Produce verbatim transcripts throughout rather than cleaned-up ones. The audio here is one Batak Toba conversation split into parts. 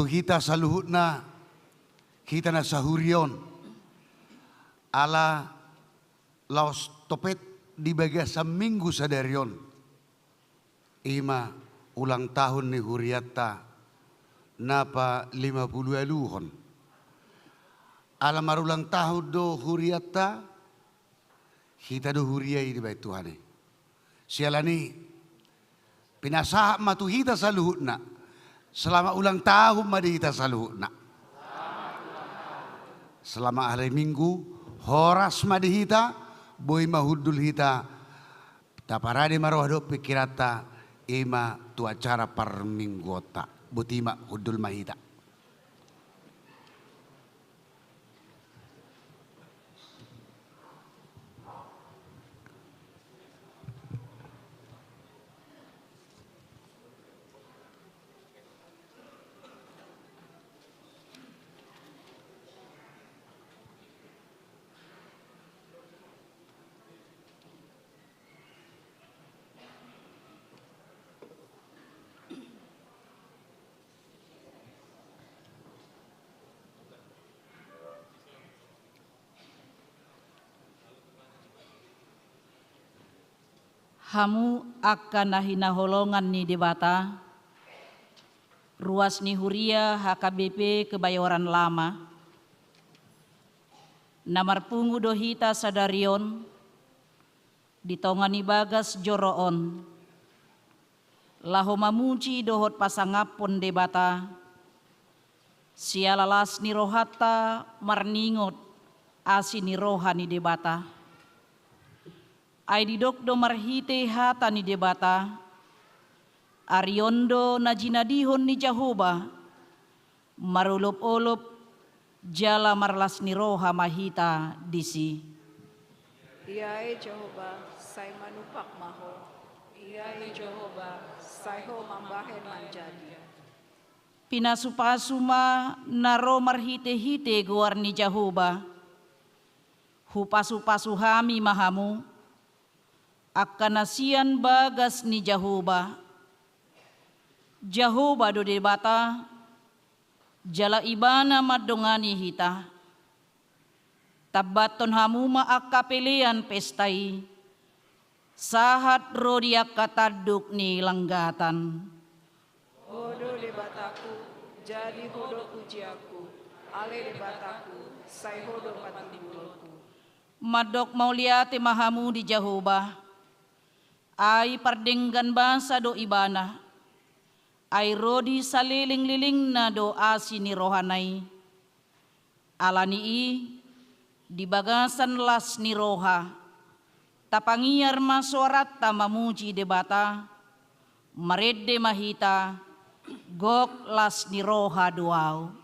Hita saluhutna, hita na sahuria on, ala laos topet di bagasan Minggu sadari on, i ma ulang tahun ni hurianta na palima pulu ualuhon. Ala marulang tahun do hurianta, hita do huria i dibahen Tuhan i. Siala ni i, pinasahat ma tu hita saluhutna. Selamat ulang tahun ma di hita saluhutna. Selamat hari Minggu, horas ma di hita, boi ma hundul hita, taparade ma roha dohot pingkiranta, i ma tu acara parmingguonta. Boti ma, hundul ma hita. Hamu angka na hinaholongan ni Debata, ruas ni huria H K B P Kebayoran Lama, na marpungu do hita sadari on di tonga ni bagas joro on, laho mamuji dohot pasangaphon Debata, siala las ni rohanta marningot asi ni roha ni Debata. Ai didok do marhite hata ni Debata, ari on do na jinadihon ni Jahowa, marolopolop jala marlas ni roha ma hita disi. Ia e Jahowa, sai manumpak ma Ho. Ia e Jahowa, sai Ho mambahen manjadi. Pinasupasu ma na ro marhitehite goar ni Jahowa. Hupasupasu hami ma hamu, angka na sian bagas ni Jahowa. Jahowa do Debata, jala Ibana mandongani hita. Tambathon hamu ma angka pelean pesta i, sahat ro di angka tanduk ni langgatan. Ho do Debataku, jadi Ho do pujianku, ale Debataku, sai Ho do patimbulonku. Mandok mauliate ma hamu di Jahowa, ai pardenggan basa do Ibana, ai ro di salelenglelengna do asi ni rohana i. Ala ni i, di bagasan las ni roha, tapangiar ma soaranta mamuji Debata, marende ma hita, gok las ni roha do ahu.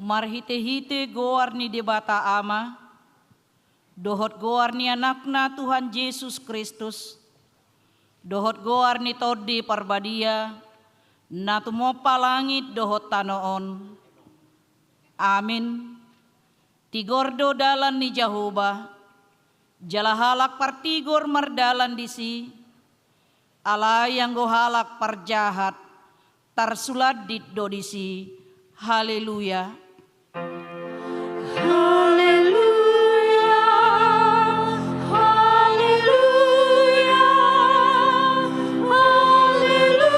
Marhite-hite goar ni Debata Ama, dohot goar ni Anakna Tuhan Jesus Kristus, dohot goar ni Tondi Parbadia, na tumompa langit dohot tano on. Amin. Tigor do dalan ni Jahowa, jala halak partigor mardalan disi. Alai anggo halak parjahat, tarsulandit do disi. Haleluya. Haleluya. Haleluya. Haleluya.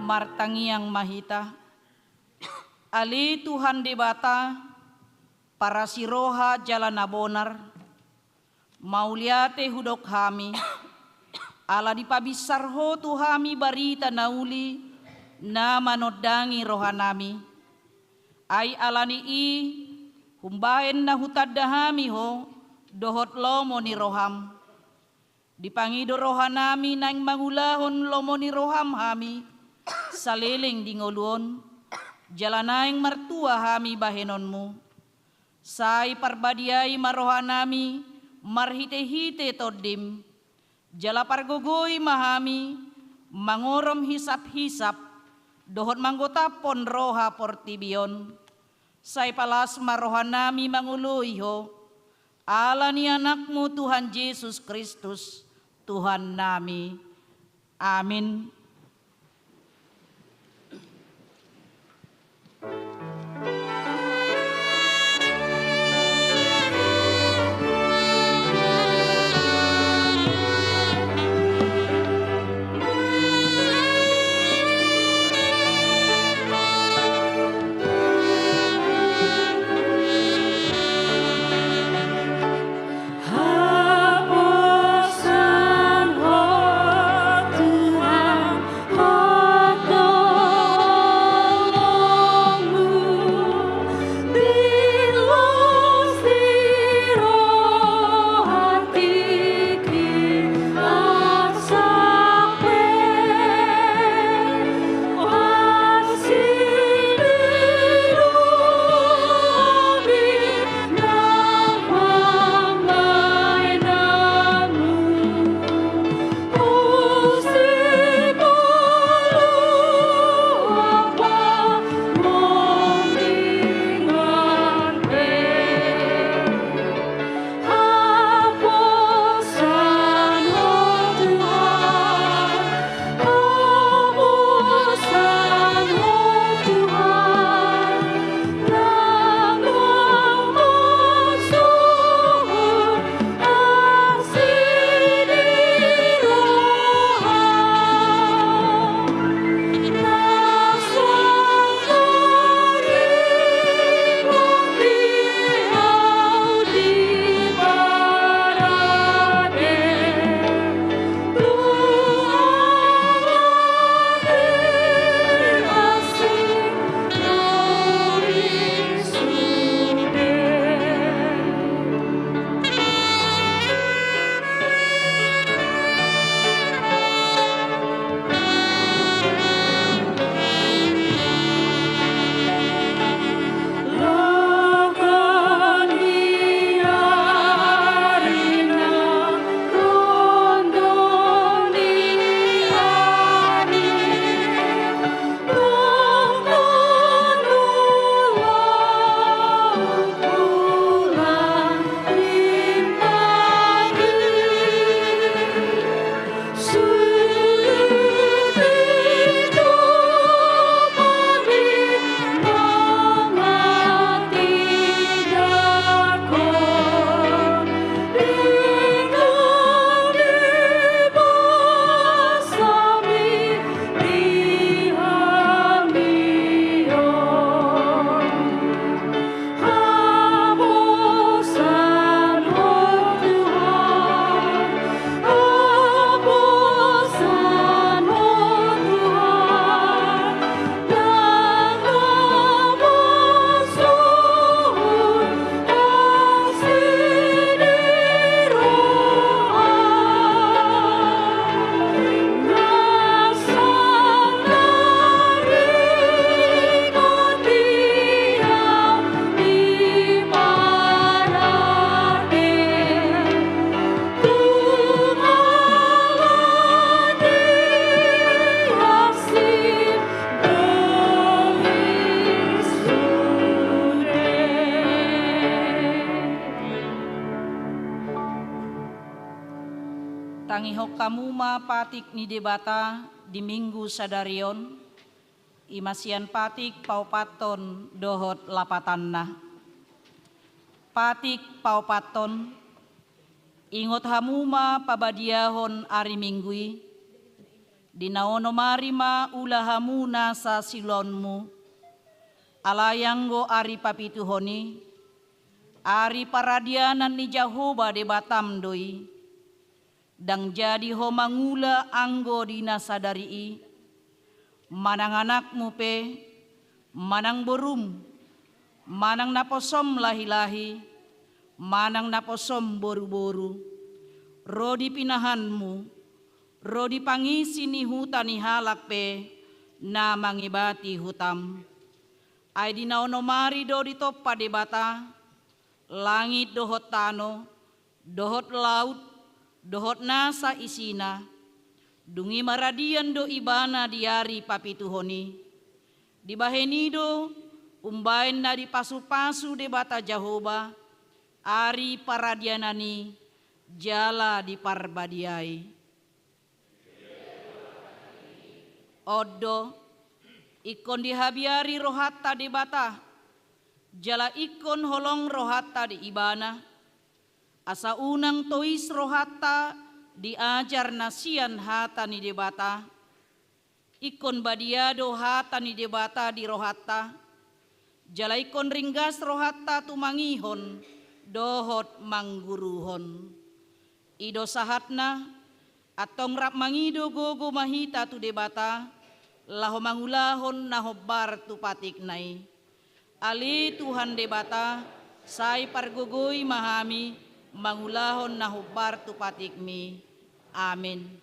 Martangiang ma hita. Ale Tuhan Debata, parasiroha jala na bonar, mauliate hudok hami, ala dipabinsar Ho tu hami barita na uli, na manondangi rohanami. Ai ala ni i, umbahen na hutanda hami Ho, dohot lomo ni roham. Dipangido rohanami naeng mangulahon lomo ni roham hami, saleleng di ngolu on, jala naeng martua hami bahenonmu. Sai parbadiai ma rohanami, marhite-hite tondim, jala pargogoi ma hami, mangorom hisap-hisap, dohot manggotaphon roha portibi on. Sai palas ma rohanami mangoloi Ho, ala ni Anakmu Tuhan Jesus Kristus, Tuhannami. Amin. Tangihon hamu ma patik ni Debata di Minggu sadari on, i ma sian patik paopathon dohot lapatanna. Patik paopathon. Ingot hamu ma pabadiahon ari Minggu i, di na onom ari ma ula hamu nasa siulaonmu, alai anggo ari papituhon i, ari paradianan ni Jahowa Debatam do i. Ndang jadi ho mangula anggo di na sadari i, manang anakmu pe, manang borum, manang naposom lahilahi, manang naposom boruboru, ro di pinahanmu, ro di pangisi ni huta ni halak pe na mangebati hutam. Ai di na onom ari do ditompa Debata langit dohot tano, dohot laut, dohot nasa isina. Dung i maradian do Ibana di ari papituhon i. Dibahen i do umbaen na dipasupasu Debata Jahowa ari paradianan i jala diparbadiai. On do, ingkon dihabiari rohanta Debata, jala ingkon holong rohanta di Ibana, asa unang tois rohanta di ajar na sian hata ni Debata. Ingkon badia do hata ni Debata di rohanta, jala ingkon ringgas rohanta tumangihon dohot mangguruhon. I do sahatna, antong rap mangido gogo ma hita tu Debata, laho mangulahon na hombar tu patikna i. Ale Tuhan Debata, sai pargogoi ma hami mangulahon na hombar tu patikmi. Amen.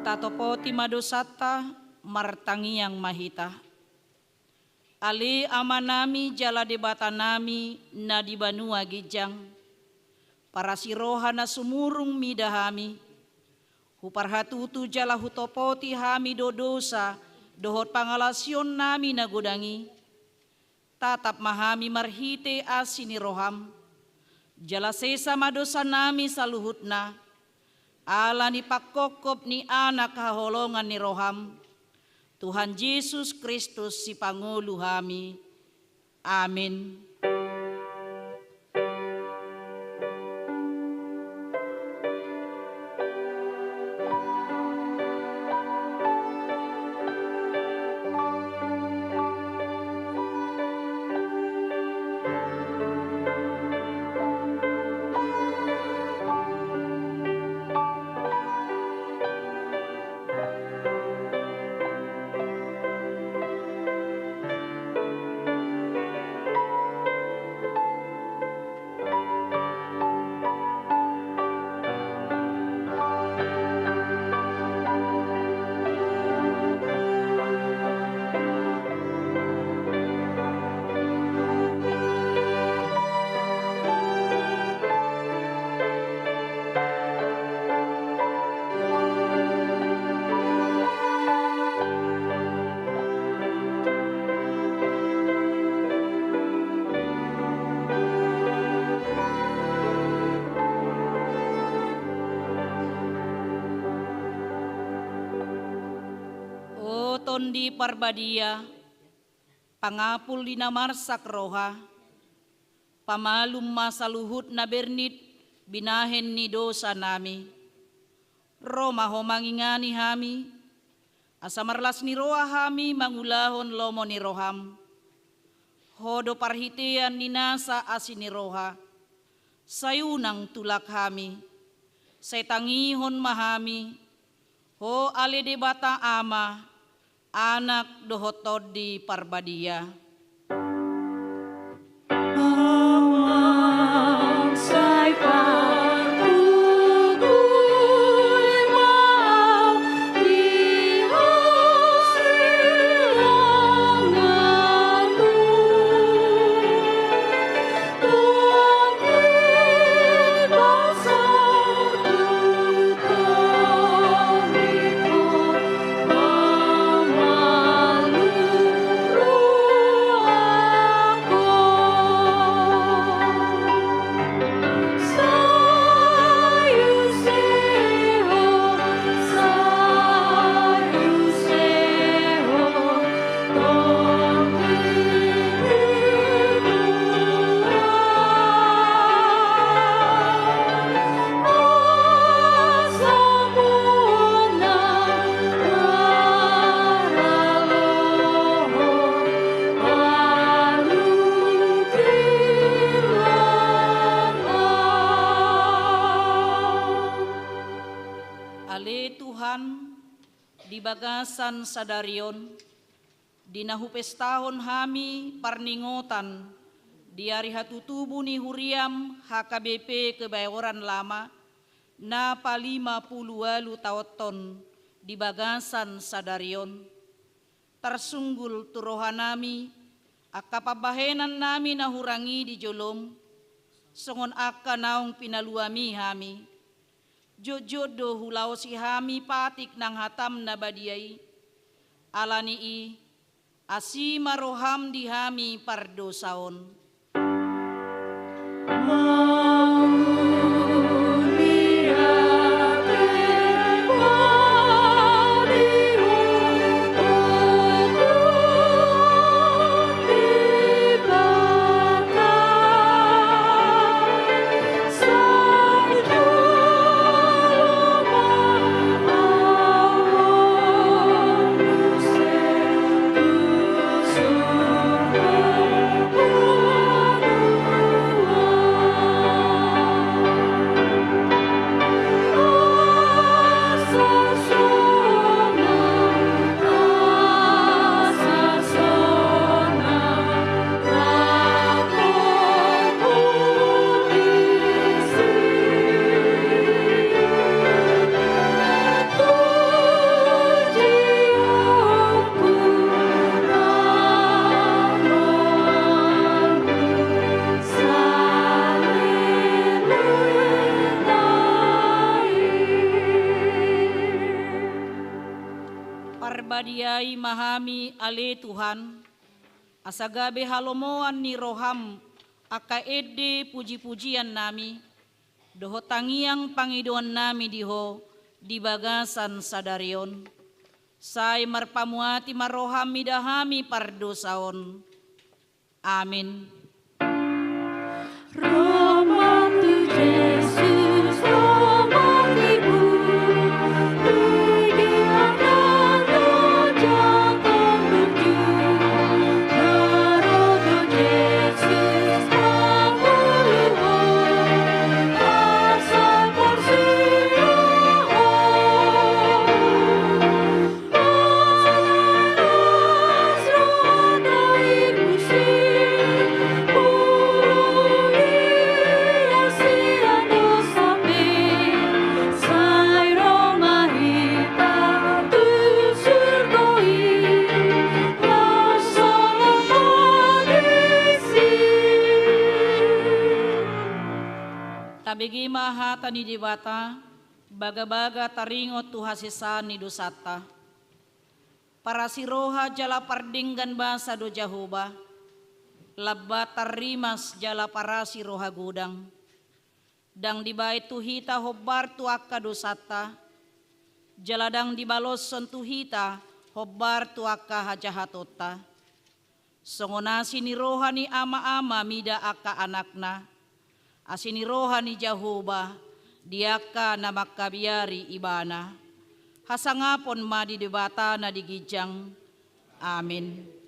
Tatopoti ma dosanta, martangiang ma hita. Ale Amanami jala Debatanami na di banua ginjang, parasiroha na sumurung mida hami, huparhatutu jala hutopoti hami do dosa dohot pangalaosionnami na godang i. Tatap ma hami marhite asi ni roham, Jala sesa ma dosanami saluhutna, ala ni pangkophop ni Anak haholongan ni roham, Tuhan Jesus Kristus sipangolu hami. Amin. O Tondi Parbadia, pangapul di na marsak roha, pamalum ma saluhut na bernit binahen ni dosanami. Ro ma Ho mangingani hami, asa marlas ni roha hami mangulahon lomo ni roham. Ho do parhitean ni nasa asi ni roha, sai unang tulak hami, sai tangihon ma hami, Ho ale Debata Ama, Anak dohot Tondi Parbadia. Ale Tuhan, di bagasan sadari on, di na hupestahon hami parningotan di ari hatutubu ni huriam H K B P Kebayoran Lama na palima pulu ualu taonton di bagasan sadari on, tarsunggul tu rohanami angka pambahenannami na hurang i di jolom, songon angka naung pinaluami hami. Jotjot do hulaosi hami patik nang hatam na badia i. Ala ni i, asi ma roham di hami pardosa on. Parbadiai ma hami ale Tuhan, asa gabe halomoan ni roham Angka ende pujipujiannami dohot tangiang pangidoannami di Ho di bagasan sadari on, sai marpamuati ma roham mida hami pardosa on. Amin. Ro ma tu Jesus, ro ma tu Ibana, tu Ibana, jangkon burju. Ro do Jesus mangolu Ho, asa porsea Ho. Tabege ma hata ni Debata, bagabaga taringot tu hasesaan ni dosanta. Parasi roha jala pardenggan basa do Jahowa, lambat tarrimas jala parasi roha godang. Ndang dibaen tu hita hombar tu angka dosanta, jala ndang dibaloshon tu hita hombar tu angka hajahatonta. Songon asi ni roha ni ama-ama mida angka anakna, asi ni roha ni Jahowa di angka na mangkabiari ibana. Hasangapon ma di Debata na di ginjang. Amin.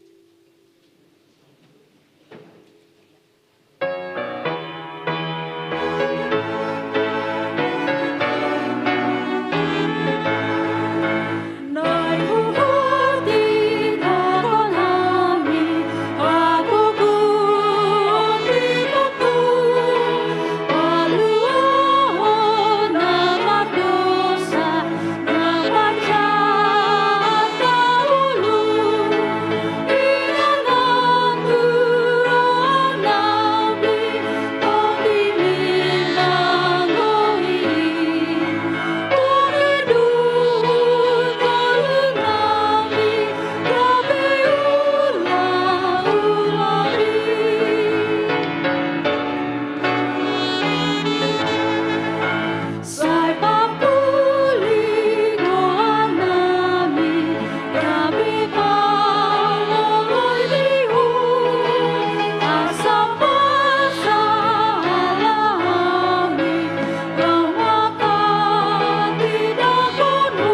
Sai papuli goarnami, gabe paloloi di Ho, asa pasahat hami, ro ma hatidohononmu.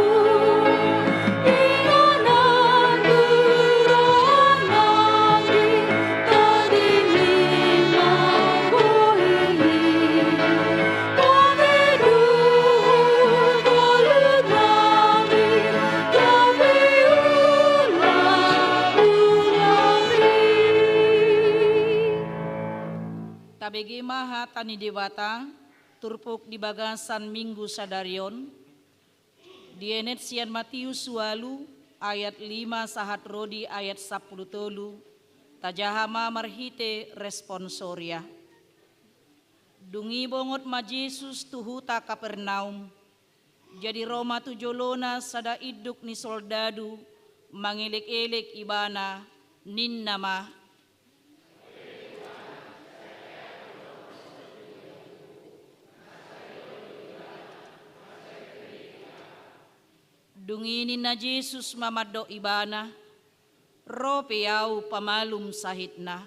Tabege ma hata ni Debata, turpuk di bagasan Minggu sadari on, dienet sian Matius ualu ayat lima sahat ro di ayat sampulu tolu, tajaha ma marhite responsoria. Dung i bongot ma Jesus tu huta Kapernaum, jadi ro ma tu jolona sada induk ni soldadu mangelek-elek ibana, ninna ma, Dung i ninna Jesus ma mandok ibana, ro pe ahu pamalum sahitna.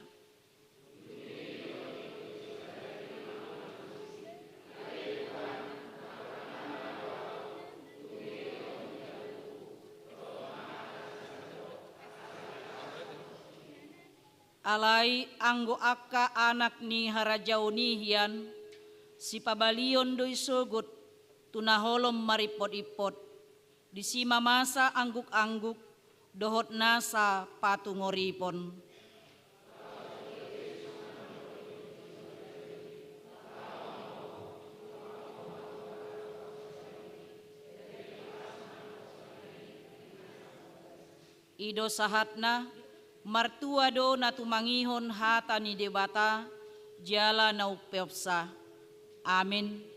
Alai anggo angka anak ni harajaon i hian, sipabalion do i sogot tu na holom marimpot-impot, disi ma masa angguk-angguk dohot nasa patungoripon. I do sahatna, martua do na tumangihon hata ni Debata, jala na umpeopsa. Amin.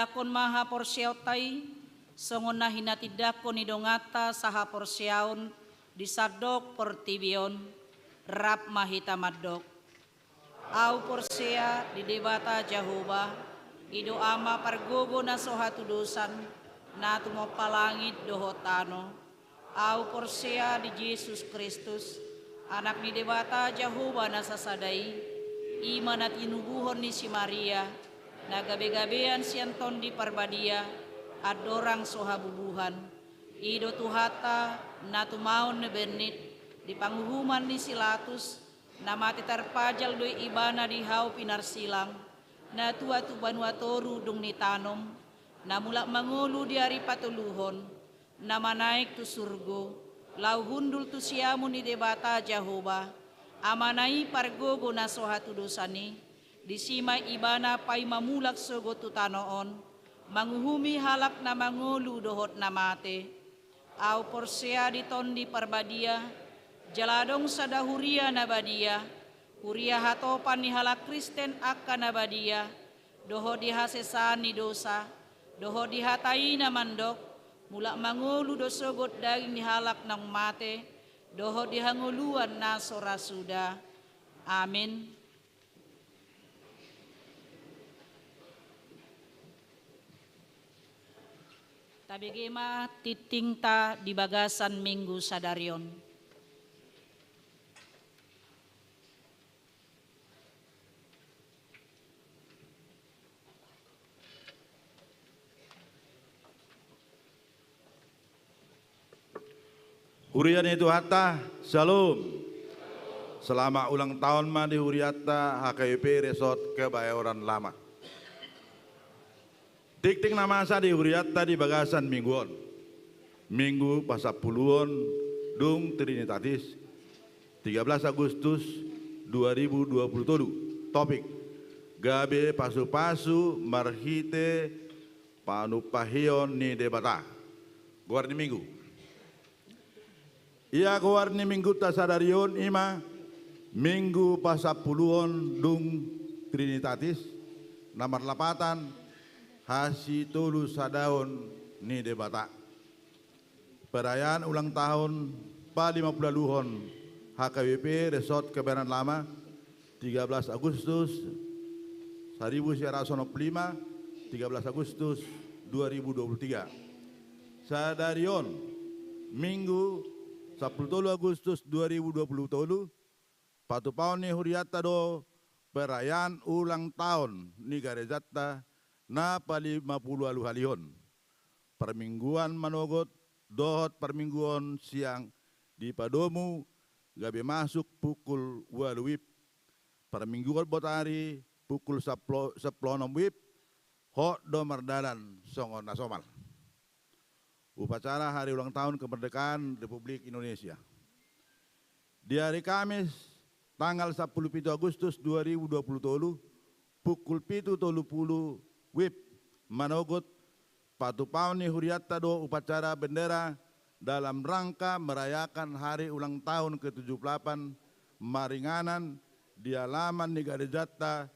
Tindangkon ma haporseaonta i, songon na hinatindangkon ni donganta sahaporseaon di sandok portibi on, rap ma hita mandok. Ahu porsea di Debata Jahowa, i do Ama pargogo na so hatudosan, na tumompa langit dohot tano. Ahu porsea di Jesus Kristus, Anak ni Debata Jahowa na sasada i, i ma na tinubuhon ni si Maria, na gabegabean sian Tondi Parbadia, andorang so habubuhan. I do Tuhanta, na tumaon na bernit, di panguhuman ni si Latus, na mate tarpajal do ibana di hau pinarsilang, na tua tu banua toru dung nitanom, na mulak mangolu di ari patoluhon, na manaek tu surgo, laho hundul tu siamun ni Debata Jahowa, Amana i pargogo na so hatudosan i, disi ma ibana paima mulak sogot tu tano on, manguhumi halak na mangolu dohot na mate. Ahu porsea di Tondi Parbadia, jala adong sada huria na badia, huria hatopan ni halak Kristen angka na badia, dohot di hasesaan ni dosa, dohot di hata i na mandok, mulak mangolu do sogot daging ni halak naung mate, dohot di hangoluan na so ra suda. Amin. Tabege ma tingtingta di bagasan Minggu sadari on. Huria ni Tuhanta, Shalom. Selamat ulang tahun ma di hurianta H K B P Resort Kebayoran Lama. Tingting na masa di hurianta di bagasan minggu on. Minggu pasampuluhon dung Trinitatis, tiga belas Agustus dua ribu dua puluh tolu. Topik: Gabe pasupasu marhite panumpahion ni Debata. Goar ni minggu. Ia goar ni minggunta sadari on i ma Minggu pasampuluhon dung Trinitatis, na marlapatan hasitolusadaon ni Debata. Perayaan ulang tahun palimapuluualuhon H K B P Resort Kebayoran Lama, tiga belas Agustus seribu sembilan ratus enam puluh lima, tiga belas Agustus dua ribu dua puluh tiga. Sadari on, Minggu sampulu tolu Agustus dua ribu dua puluh tolu, patupaon ni hurianta do perayaan ulang tahun ni garejanta na palimapuluualuhalihon. Parmingguan manogot dohot parmingguon siang dipadomu gabe masuk pukul ualu wib. Parmingguon botari pukul sampulu, sampulu onom wib, hot do mardalan songon na somal. Upacara hari ulang tahun kemerdekaan Republik Indonesia. Di hari Kamis, tanggal sampulu pitu Agustus dua ribu dua puluh tolu, pukul pitu tolu pulu wib, manogot patupaon ni hurianta do upacara bendera dalam rangka merayakan hari ulang tahun ketujuh puluh delapan maringanan di alaman ni garejanta,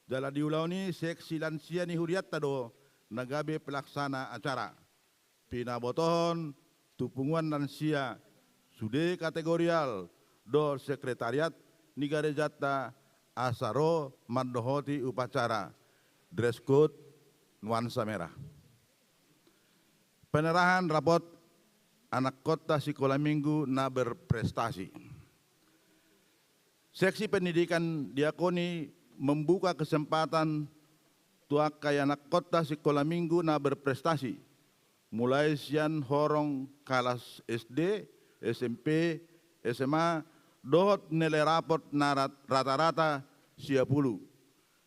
jala di ulaon i seksi lansia ni hurianta do na gabe pelaksana acara. Pinabotohon tu punguan lansia, sude kategorial dohot sekretariat ni garejanta asa ro mandohoti upacara. Dress code nuansa merah. Penyerahan rapot anakkonta sikola minggu na berprestasi. Seksi pendidikan diakoni membuka kesempatan tu angka ianakkonta sikola minggu na berprestasi, mulai sian horong kalas S D, S M P, S M A, dohot nilai rapot na rat-, rata-rata sia pulu,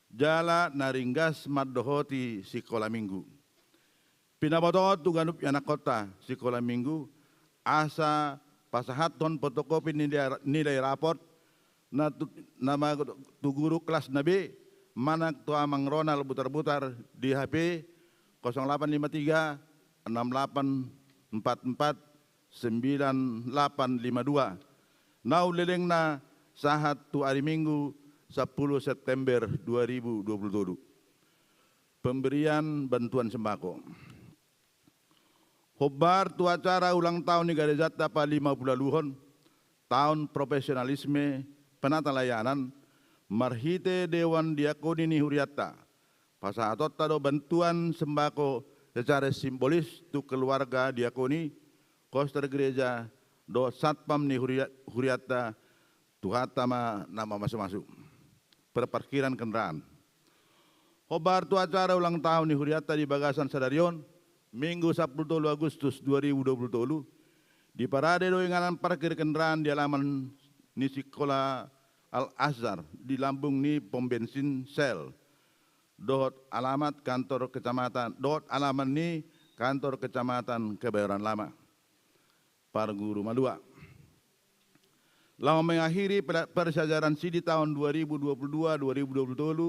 jala na ringgas mandohoti sikola minggu. Pinabotohon tu ganup ianakkonta sikola minggu asa pasahathon fotokopi nilai, nilai rapot na tu, na ma tu guru kelasna be, manang tu Amang Ronald Butarbutar di H P kosong delapan lima tiga enam delapan empat empat sembilan delapan lima dua. Naung lelengna sahat tu ari Minggu sampulu September dua ribu dua puluh tolu. pemberian bantuan sembako. Hombar tu acara ulang tahun ni garejanta palima pulu ualuhon, tahun profesionalisme penata layanan, marhite Dewan Diakoni ni hurianta, pasahatonta do bantuan sembako secara simbolis tu keluarga diakoni, koster gereja, dohot satpam ni huria-, hurianta, Tuhanta ma na mamasumasu. Perparkiran kendaraan. Hombar tu acara ulang tahun ni hurianta di bagasan sadari on, Minggu sampulu tolu Agustus dua ribu dua pulu tolu, diparade do inganan parkir kendaraan di alaman ni Sikola Al Azhar di lambung ni pom bensin Shell, dohot alamat kantor kecamatan, dohot alaman ni kantor kecamatan Kebayoran Lama. Parguru Malua. Laho mengakhiri pela-, parsiajaran sidi tahun dua ribu dua puluh dua dua ribu dua puluh tolu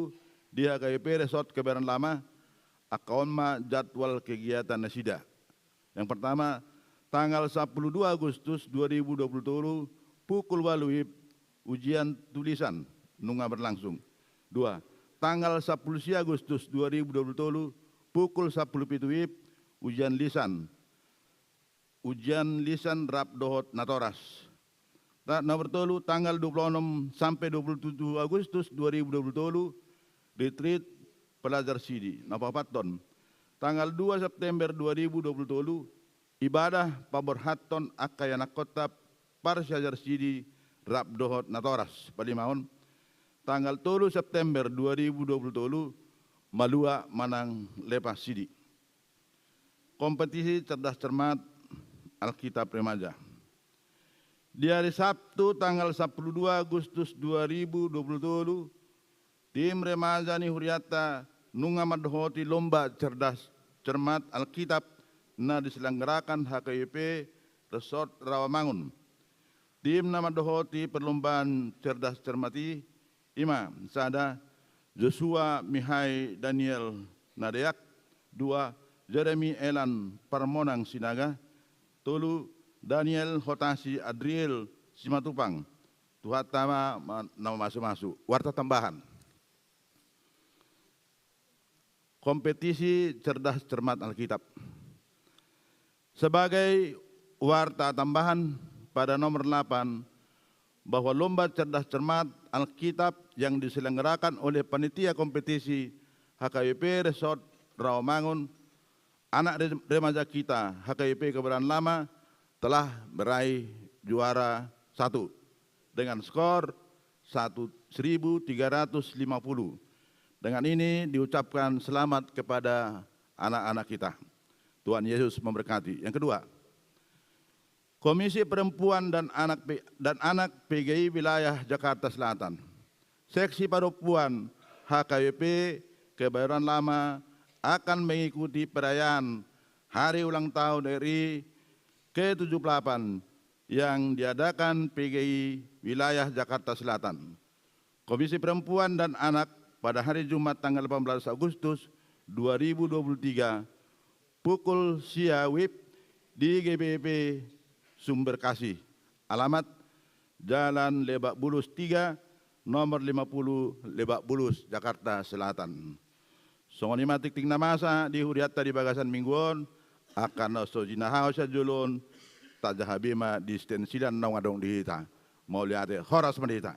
di H K B P Resort Kebayoran Lama, angka on ma jadwal kegiatan nasida. Yang pertama, tanggal sampulu dua Agustus dua ribu dua puluh tolu, pukul ualu WIB, ujian tulisan nunga berlangsung. Dua, tanggal sampulu sia Agustus dua ribu dua puluh tolu, pukul sampulu pitu WIB, ujian lisan. Ujian lisan rap dohot natoras. Ta-, nomor tolu, tanggal dua puluh enam sampai dua puluh tujuh Agustus dua ribu dua puluh tolu, retreat pelajar sidi. Napaopathon, tanggal dua September dua ribu dua puluh tolu, ibadah paborhathon angka ianakhonta parsiajar sidi rap dohot natoras. Palimahon, tanggal tolu September dua ribu dua puluh tolu, malua manang lepas sidi. Kompetisi cerdas cermat Alkitab Remaja. Di hari Sabtu tanggal sampulu dua Agustus dua ribu dua puluh tolu, tim remaja ni hurianta nunga mandohoti lomba cerdas cermat Alkitab na diselenggarakan H K Y P Resort Rawamangun. Tim na mandohoti perlombaan cerdas cermat i, ima, sada, Joshua Mihai Daniel Nadeak, dua, Jeremy Elan Parmonang Sinaga, tolu, Daniel Hotasi Adriel Simatupang. Tuhanta ma, ma, na mamasumasu. Warta tambahan. Kompetisi cerdas cermat Alkitab. Sebagai warta tambahan pada nomor delapan, bahwa lomba cerdas cermat Alkitab yang diselenggarakan oleh panitia kompetisi H K Y P Resort Rawamangun, anak re-, remaja kita H K Y P Kebayoran Lama telah meraih juara satu dengan skor satu, seribu tiga ratus lima puluh. Dengan ini diucapkan selamat kepada anak-anak kita. Tuhan Yesus memberkati. Yang kedua, Komisi Perempuan dan Anak P-, dan Anak P G I Wilayah Jakarta Selatan. Seksi Padompuan H K Y P Kebayoran Lama akan mengikuti perayaan Hari Ulang Tahun R I ke tujuh puluh delapan yang diadakan P G I Wilayah Jakarta Selatan. Komisi Perempuan dan Anak pada hari Jumat tanggal delapan belas Agustus dua ribu dua puluh tiga, pukul sia WIB di G B P Sumber Kasih. Alamat Jalan Lebak Bulus tiga, nomor lima puluh, Lebak Bulus, Jakarta Selatan. Songon i ma tingting na masa di hurianta di bagasan minggu on, angka na so jinahahon sian jolo on, tajaha be ma di sten sidan naung adong di hita. Mauliate, horas ma di hita.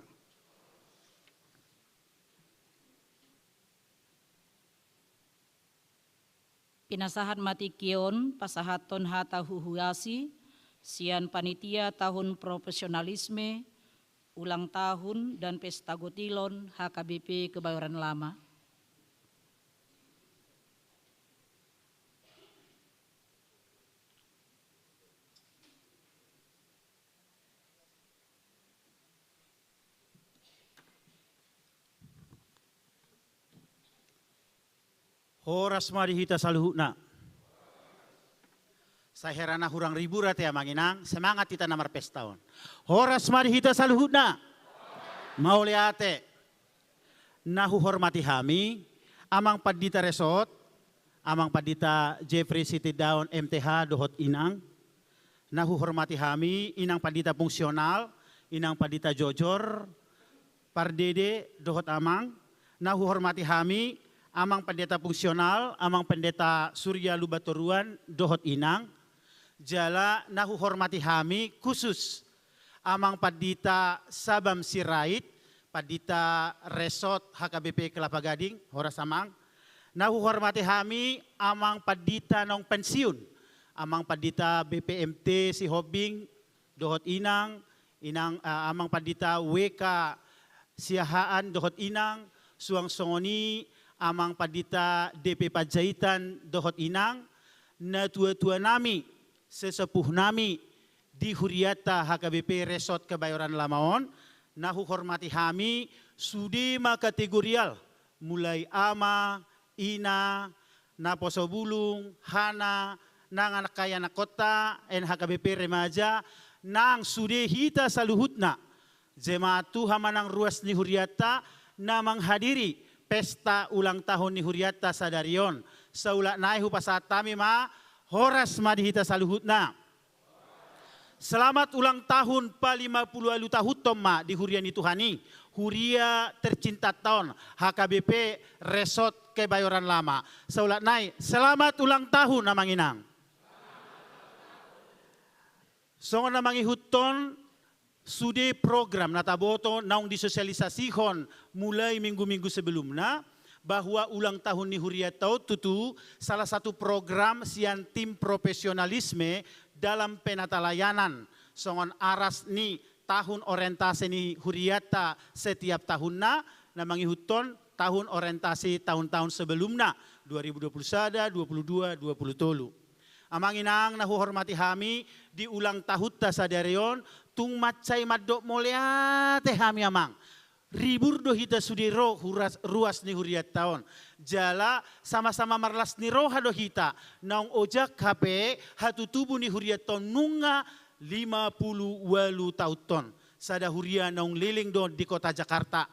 Pinasahat ma tingki on pasahathon hata huhuasi sian panitia tahun profesionalisme, ulang tahun dan pesta gotilon H K B P Kebayoran Lama. Horas ma di hita saluhutna. Sai hera na hurang ribur ate amang inang, semangat hita na marpesta on. Horas ma di hita saluhutna. Mauliate. Na huhormati hami, Amang Pandita Resort, Amang Pandita Jeffrey Sitindaon M T H dohot inang, na huhormati hami, Inang Pandita Fungsional, Inang Pandita Jojor, Pardede dohot Amang, na huhormati hami, Amang Pandita Fungsional, Amang Pandita Surya Lumban Toruan dohot Inang, jala na huhormati hami khusus Amang Pandita Sabam Sirait, Pandita Resort H K B P Kelapa Gading, horas Amang. Na huhormati hami Amang Pandita naung pensiun, Amang Pandita B P M T Sihombing dohot Inang, Inang, eh, Amang Pandita W K Siahaan dohot Inang, suang songon i Amang Pandita D P Panjaitan dohot Inang, natuatua nami, sesepuh nami di hurianta H K B P Resort Kebayoran Lama on, na huhormati hami, sude ma kategorial, mulai ama, ina, naposo bulung, hana, nang anakhai anakkonta, N H K B P remaja, nang sude hita saluhutna. Jemaat Tuhan ma nang ruas ni hurianta na manghadiri pesta ulang tahun ni hurianta sadari on. Saulak nai hupasahat hami ma, horas ma di hita saluhutna. Selamat ulang tahun palima pulu ualu tahunta on ma di huria ni Tuhan i, huria tercintanta on, H K B P Resort Kebayoran Lama. Saulak nai, selamat ulang tahun Amang Inang. Songon na mangihuthon, sude program na taboto naung disosialisasihon mulai minggu-minggu sebelumna, bahwa ulang tahun ni hurianta on tutu salah satu program sian tim profesionalisme dalam penatalayanan, songon aras ni tahun orientasi ni hurianta setiap tahunna, na mangihuthon tahun orientasi tahun-tahun sebelumna, dua ribu dua puluh sada, dua puluh dua, dua puluh tolu. Amang Inang na huhormati hami, di ulang tahunta sadari on, tung mansai mandok mauliate hami Amang. Ribur do hita sude ro huras, ruas ni hurianta on. Jala sama-sama marlas ni roha do hita, naung ojak hape hatutubu ni hurianta on nunga lima pulu ualu tahunta on. Sada huria naung leleng do di kota Jakarta.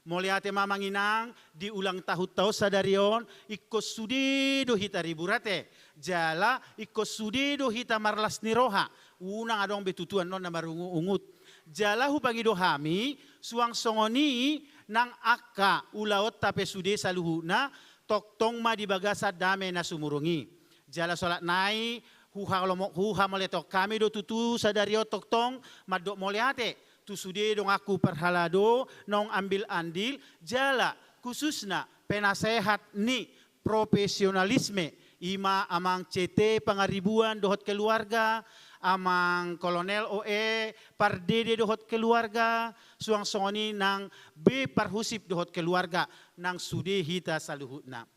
Mauliate ma Amang Inang, di ulang tahunta on sadari on, ingkon sude do hita ribur ate. Jala ingkon sude do hita marlas ni roha. Unang adong be tutu annon na marungut-ungut. Jala hupangido hami, suang songon i nang angka ulaonta pe sude saluhutna, tongtong ma di bagasan dame na sumurung i. Jala saulak nai, huhalomo-, huhamauliatehon hami do tutu sadari on tongtong, mandok mauliate tu sude donganku parhalado naung ambil andil, jala khususna penasehat ni profesionalisme, i ma Amang C T Pangaribuan dohot keluarga, Amang Kolonel O E Pardede dohot keluarga, suang songon i nang B Parhusip dohot keluarga, nang sude hita saluhutna.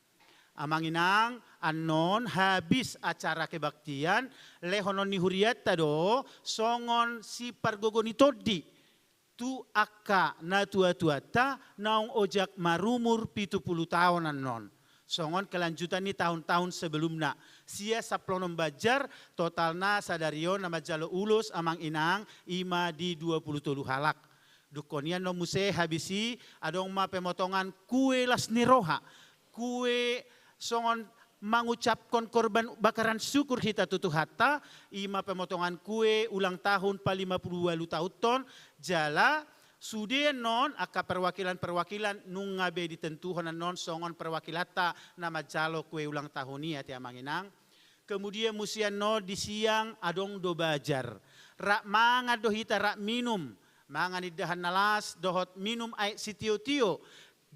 Amang Inang, annon habis acara kebaktian, lehonon ni hurianta do songon sipargogo ni tondi tu angka natuatuanta naung ojak marumur pitu pulu taon annon. Songon kelanjutan ni tahun-tahun sebelumna. Sia sampulu onom banjar, totalna sadari on na manjalo ulos Amang Inang, i ma di dua pulu tolu halak. Dungkon i annon muse habis i, adong ma pemotongan kue las ni roha. Kue songon mangucapkon korban bakaran syukur hita tu Tuhanta, i ma pemotongan kue ulang tahun palima pulu ualu tahunta on, jala sude annon angka perwakilan-perwakilan nunga be ditentuhon annon songon perwakilanta na manjalo kue ulang tahun i ate Amang Inang. Kemudian muse annon di siang adong do bazar. Rap mangan do hita rap minum. Mangan indahan na las dohot minum aek sitiotio.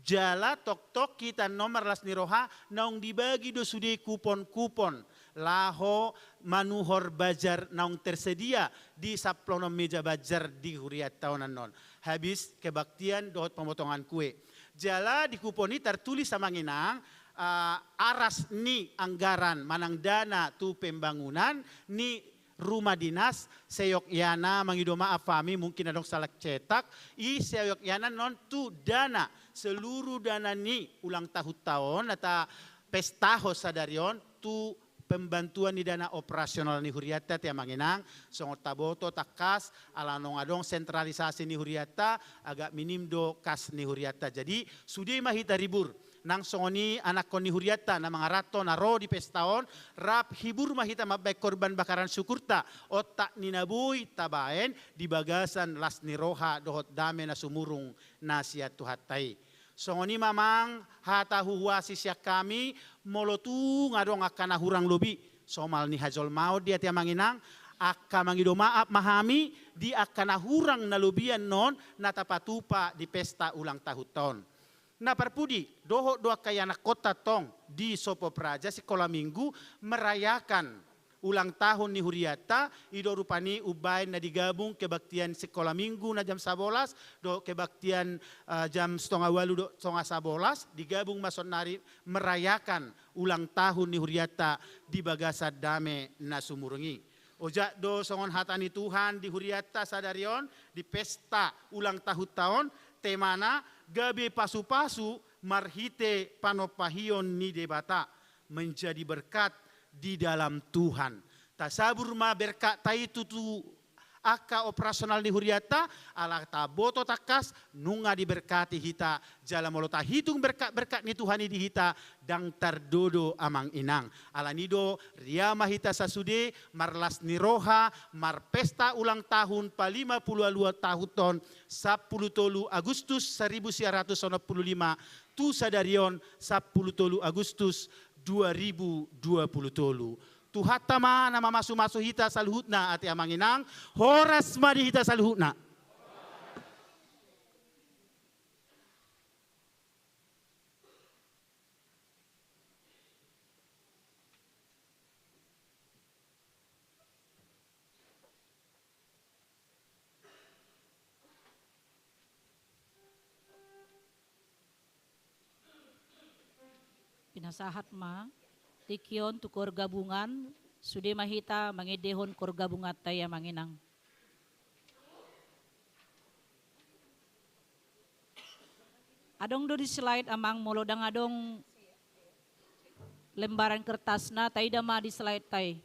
Jala tongtong hita annon marlas ni roha naung dibagi do sude kupon-kupon laho manuhor bazar naung tersedia di sampulu onom meja bazar di hurianta on annon. Habis kebaktian dohot pemotongan kue. Jala di kupon i tartulis Amang Inang, ah, aras ni anggaran manang dana tu pembangunan ni rumah dinas, seyogyana, mangido maaf hami mungkin adong salah cetak, i seyogyana annon tu dana, seluruh dana ni ulang tahunta on, na tapestahon sadari on, tu pembantuan ni dana operasional ni hurianta ate Amang Inang, songon taboto tangkas, ala naung adong sentralisasi ni hurianta, agak minim do kas ni hurianta. Jadi, sude ma hita ribur. Nang songon i anakkon ni hurianta na mangaranto na ro di pesta on, rap hibur ma hita mambahen korban bakaran syukurta, ontak ni na boi tabahen di bagasan las ni roha dohot dame na sumurung na sian Tuhanta i. Songon i ma amang hata huhuasi sian hami, molo tung adong angka na hurang lobi somal ni hajolmaon di ate amang inang, angka mangido maaf ma hami di angka na hurang na lobian on na tapatupa di pesta ulang tahunta on. Na parpudi, dohot do angka ianakhonta tong di Sopo Praja Sikola Minggu merayakan ulang tahun ni hurianta, i do rupani umbaen na digabung kebaktian Sikola Minggu na jam sabolas, dohot kebaktian, eh, jam stonga ualu dohot stonga sabolas, digabung ma saonnari merayakan ulang tahun ni hurianta di bagasan dame na sumurung i. Ojak do songon hata ni Tuhan di hurianta sadari on, di pesta ulang tahunta on, temana gabe pasupasu marhite panompahion ni Debata, menjadi berkat di dalam Tuhan. Tasabur ma berkatta i tu, tu angka operasional ni hurianta, ala taboto tangkas nunga diberkati hita, jala molo tahitung berkat-berkat ni Tuhan i di hita, ndang tardodo amang inang. Alani do, ria ma hita sasude marlas ni roha, marpesta ulang tahun palima pulu ualuhon tahun on, sampulu tolu Agustus saribu sia ratus onom pulu lima, tu sadari on sampulu tolu Agustus dua ribu dua pulu tolu. Tuhanta ma na mamasumasu hita saluhutna ate amang inang, horas ma di hita saluhutna. Pinasahat ma tingki on tu koor gabungan, sude ma hita mangendehon koor gabunganta i amang inang. Adong do di slide amang, molo ndang adong lembaran kertasna, taida ma di slide ta i.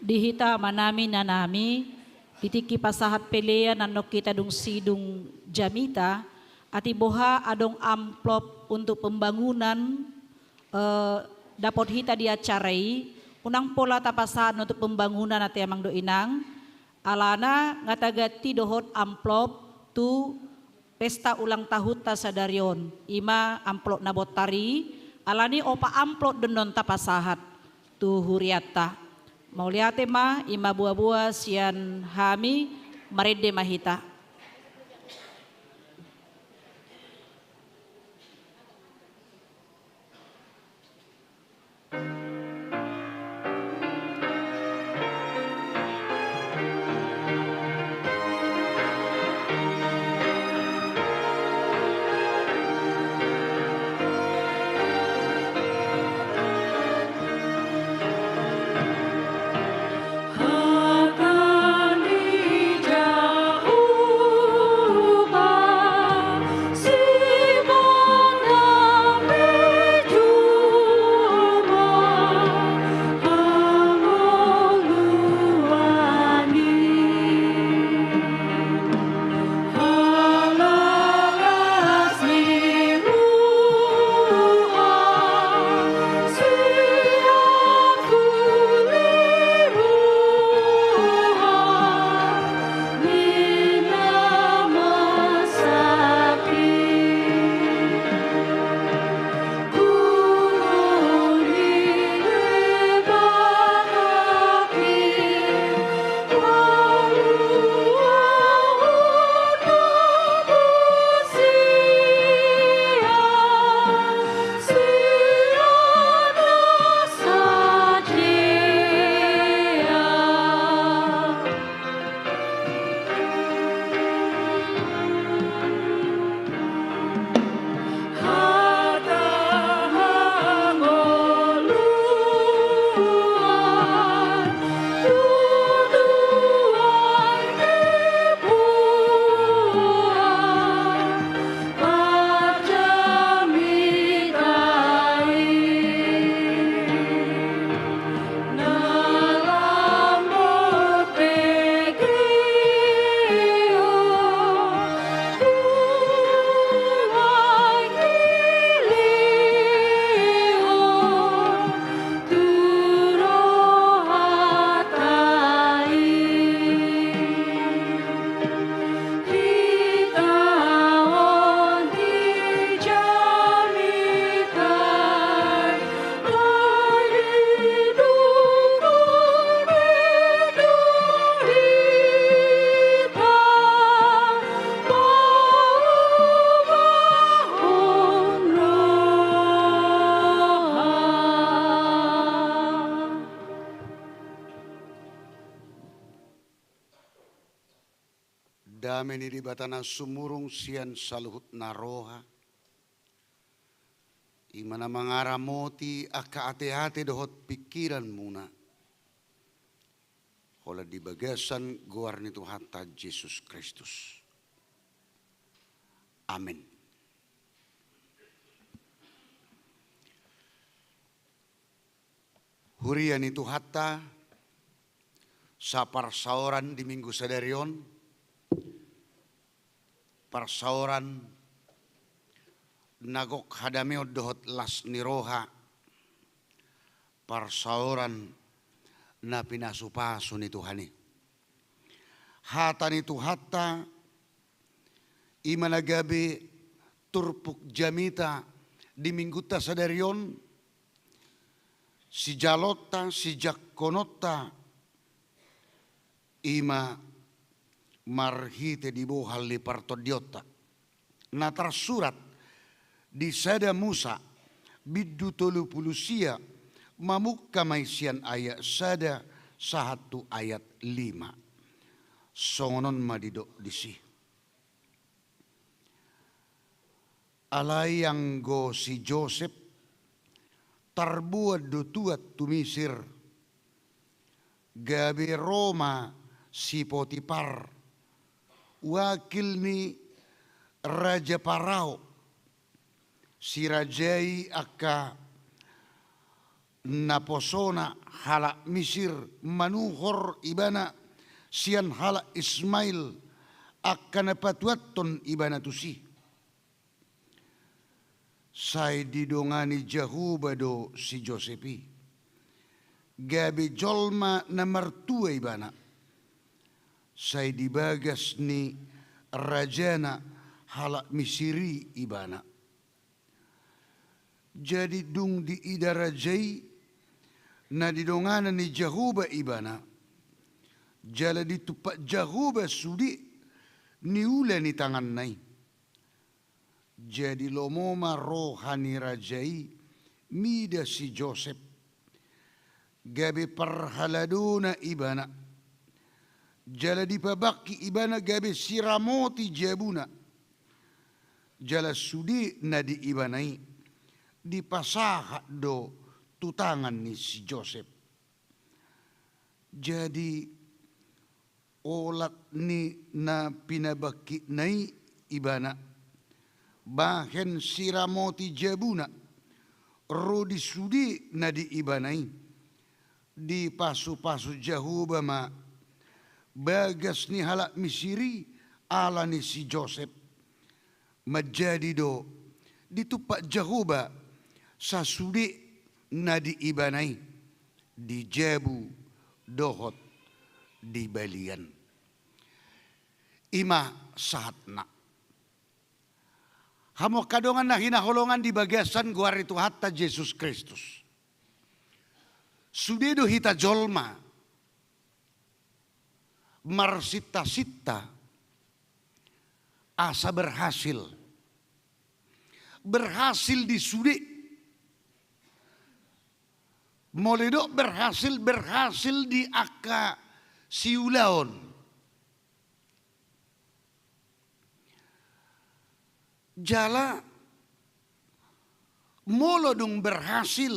Di hita amanami, inanami, di tingki pasahat pelean annon hita dung sidung jamita, atik boha adong amplop untuk pembangunan, eh, dapot hita di acara i, unang pola tapasahat untuk pembangunan ate amang dohot inang, alana nga taganti dohot amplop tu pesta ulang tahunta sadari on, i ma amplop na bontar i, alani opat amplop do annon tapasahat tu hurianta. Mauliate ma, i ma boaboa sian hami, marende ma hita. Dame ni Debata na sumurung sian saluhutna roha, i ma na mangaramoti angka ateate dohot pingkiranmuna, holan di bagasan goar ni Tuhanta Jesus Kristus. Amen. Huria ni Tuhanta, saparsaoran di Minggu sadari on, parsaoran na gok hadameon dohot las ni roha, parsaoran na pinasupasu ni Tuhan i. Hata ni Tuhanta, i ma na gabe turpuk jamita di Minggunta sadari on, sijalonta, sijangkononta, i ma marhite di bohal ni partondionta. Na tarsurat di Sada Musa, bindu tolu pulu sia, mamungka ma i sian ayat sada sahat tu ayat lima. Songon on ma didok disi. Alai anggo si Josep tarboan do tuat tu Misir, gabe ro ma si Potipar, wakil ni raja Parao, sirajai angka Naposona halak Misir manuhor ibana sian halak Ismail, angka na patuathon ibana tusi. Sai didongani Jahowa do si Josep i, gabe jolma na martua ibana. Sai di bagas ni rajana halak Misir i ibana. Jadi dung diida raja i, na didongani ni Jahowa ibana, jala ditumpak Jahowa sude niula ni tanganna i. Jadi lomo ma roha ni raja i mida si Josep, gabe parhaladona ibana. Jala dipabangkit ibana gabe siramoti jabuna. Jala sude na di ibana i dipasahat do tu tangan ni si Josep. Jadi olat ni na pinabangkitna i ibana, bahen siramoti jabuna, ro di sude na di ibana i. Dipasupasu Jahowa ma bagas ni halak Misir i ala ni si Josep. Manjadi do ditumpak Jahowa sasude na di ibana i, di jabu dohot di balian. I ma sahatna. Hamu angka dongan na hinaholongan di bagasan goar ni Tuhanta Jesus Kristus. Sude do hita jolma marsintasinta asa berhasil. Berhasil di sude. Molo didok berhasil, berhasil di angka siulaon. Jala molo dung berhasil,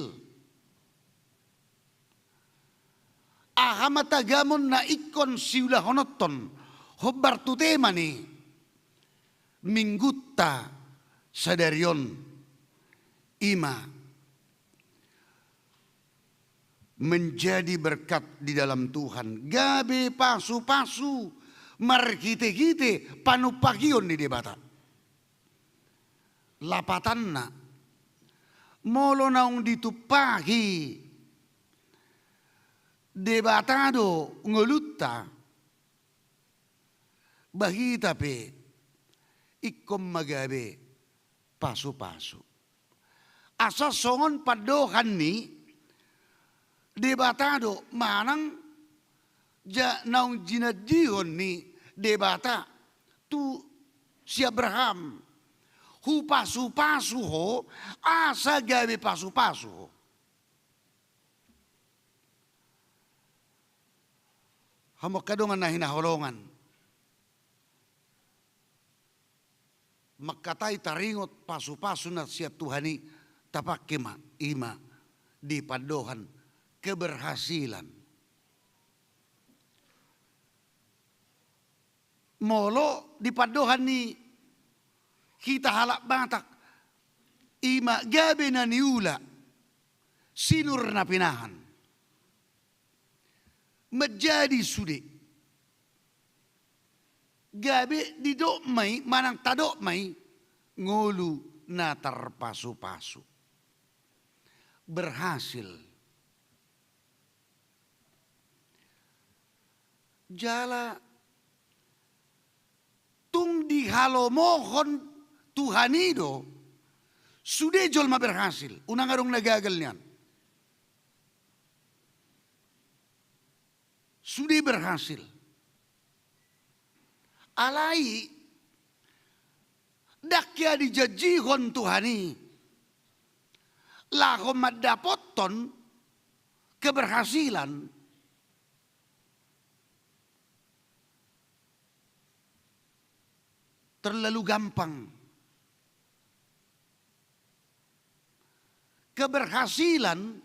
aha ma tagamon na ingkon siulahononhon hombar tu tema ni minggunta sadari on? I ma menjadi berkat di dalam Tuhan, gabe pasupasu marhitehite panumpahion ni Debata. Lapatanna, molo naung ditumpahi Debata do ngolunta, ba hita pe ingkon ma gabe pasupasu. Asa songon pandohan ni Debata do manang ja naung jinanjihon ni Debata tu si Abraham, hupasupasu ho asa gabe pasupasu ho. Hamu angka dongan na hinaholongan, mangkatai taringot pasupasu na sian Tuhan i, tapangke ma i ma di pandohan keberhasilan. Molo di pandohan ni hita halak Batak, i ma gabe na niula, sinur na pinahan. Manjadi sude, gabe didok ma i manang tadok ma i ngolu na tarpasupasu. Berhasil. Jala tung dihalomohon Tuhan i do sude jolma berhasil, unang adong na gagal nian. Sude berhasil. Alai ndang hea dijanjihon Tuhan i laho mandapothon keberhasilan terlalu gampang. Keberhasilan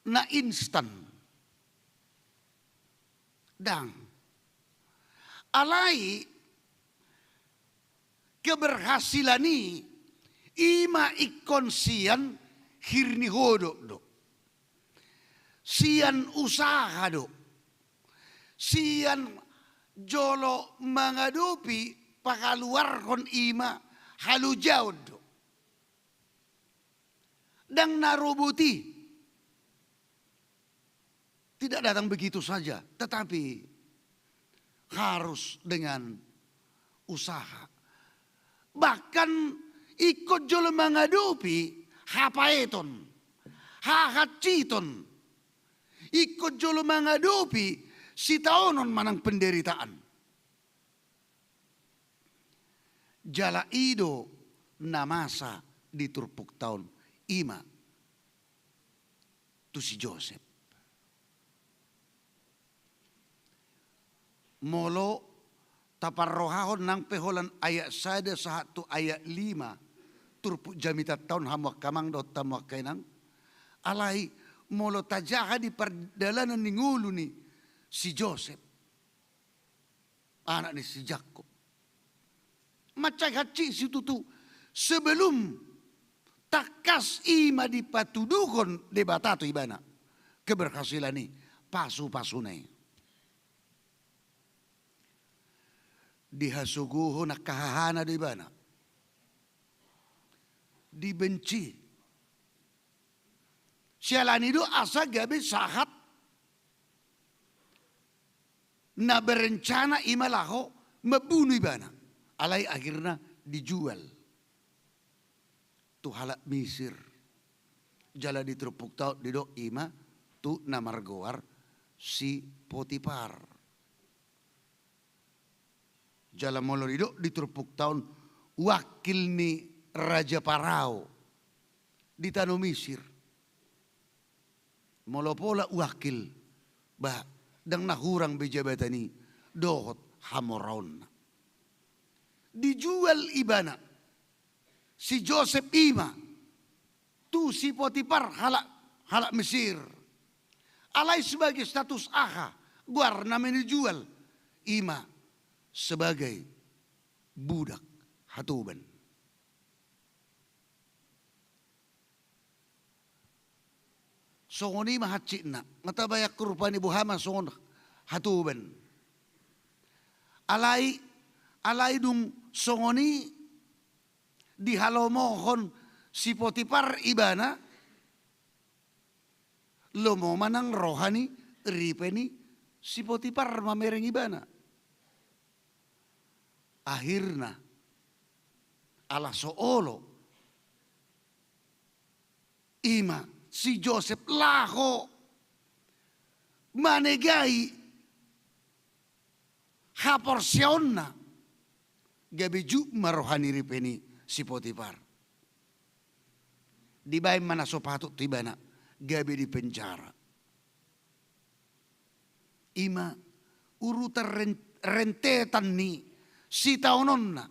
na instan. Ndang. Alai keberhasilan i, i ma ingkon sian hir ni hodok do. Sian usaha do. Sian jolo mangadopi pakaluarhon i ma halojaon do. Ndang na robot i. Tidak datang begitu saja, tetapi harus dengan usaha. Bahkan ingkon jolo mangadopi hapaeton, hahansiton, ingkon jolo mangadopi sitaonon manang penderitaan. Jala i do na masa di turpukta on, i ma tu si Josep. Molo taparrohahon nang pe holan ayat sada sahat tu ayat lima, turpuk jamitanta on, hamu angka amang dohot hamu angka inang, alai molo tajaha di pardalanan ni ngolu ni si Josep, anak ni si Jakkob, mansai hansit situtu sebelum tangkas i ma dipatuduhon Debata tu ibana keberhasilan i, pasupasuna i. Dihasogohon angka hahana do ibana, dibenci. Siala ni i do asa gabe sahat na berencana i ma laho mambunu ibana. Alai akhirna dijual tu halak Misir. Jala di turpukta on didok i ma tu na margoar si Potipar. Jala molo didok di turpukta on, wakil ni Raja Parao di tano Misir. Molo pola wakil, bah, ndang na hurang be jabatan i dohot hamoraonna. Dijual ibana, si Josep i ma, tu si Potipar, halak, halak Mesir. Alai sebagai status aha goarna manajual? I ma sebagai budak hatoban. Songon i ma hansitna, nga tabayangkon rupani boha ma songon hatoban. Alai, alai dung songon i dihalomohon si Potipar ibana, lomo ma nang roha ni ripe ni si Potipar mamereng ibana. Akhirna, ala so olo, i ma si Josep laho manegai haporseaonna, gabe jut ma roha ni ripe ni si Potipar. Dibaen ma na so patut tu ibana, gabe dipenjara. I ma urutan ren-, rentetan ni sitaononna.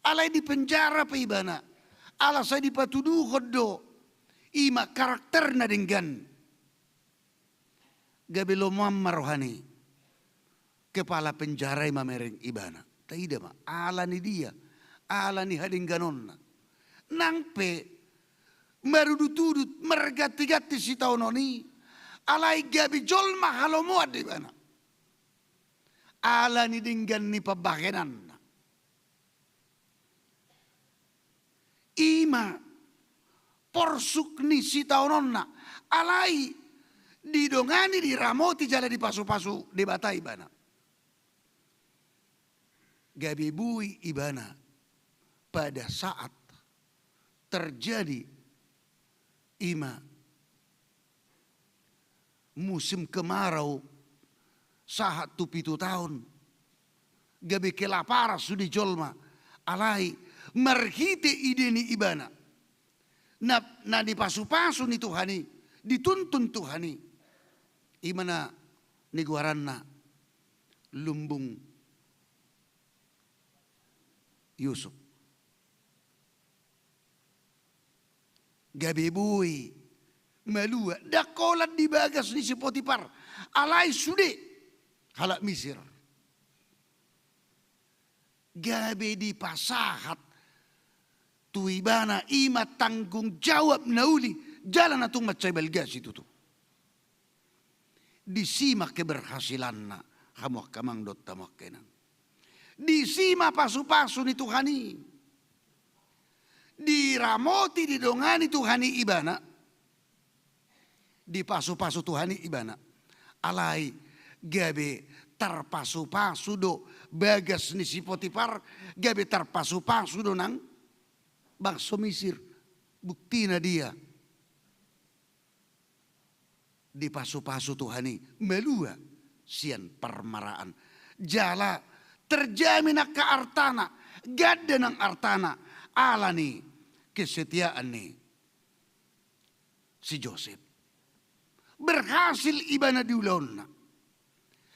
Alai dipenjara pe ibana, ala sai dipatuduhon do i ma karakterna denggan. Gabe lomoan ma roha ni kepala penjara i mamereng ibana. Taida ma, ala ni dia, ala ni hadengganonna. Nang pe marudutudut, margantiganti sitaonon i, alai gabe jolma halomoan do ibana. Ala ni denggan ni pambahenanna. I ma porsuk ni sitaononna, alai didongani, diramoti jala dipasupasu Debata ibana. Gabe boi ibana pada saat terjadi i ma musim kemarau sahat tu pitu taon. Gabe kelaparan sude jolma, alai marhite ide ni ibana na, na dipasupasu ni Tuhan i, dituntun Tuhan i, i ma na nigoaranna lumbung Yusuf. Gabe boi malua, ndang holan di bagas ni si Potipar, alai sude halak Misir. Gabe dipasahat tu ibana i ma tanggung jawab na uli jala na tung mansai balga situtu. Disi ma keberhasilanna, hamu angka amang dohot hamu angka inang. Disi ma pasupasu ni Tuhan i. Diramoti, didongani Tuhan i ibana. Dipasupasu Tuhan i ibana. Alai gabe tarpasupasu do bagas ni si Potipar, gabe tarpasupasu do nang bangso Misir. Buktina dia? Dipasupasu Tuhan i malua sian parmaraan. Jala terjamin angka artana, ganda nang artana, ala ni kesetiaan ni si Josep. Berhasil ibana di ulaonna.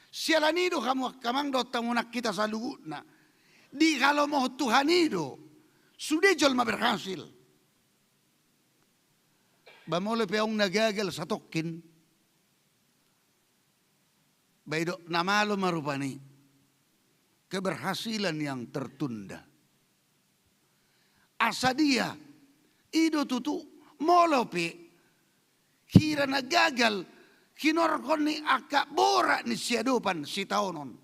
Siala ni i do, hamu angka amang dohot hamu inang, hita saluhutna dihalomohon Tuhan i do sude jolma berhasil. Ba molo pe adong na gagal satongkin, ba didok na malo ma rupani, keberhasilan yang tertunda. Asa dia, i do tutu, molo pe hira na gagal hinorhon ni angka borat ni siadopan sitaonon,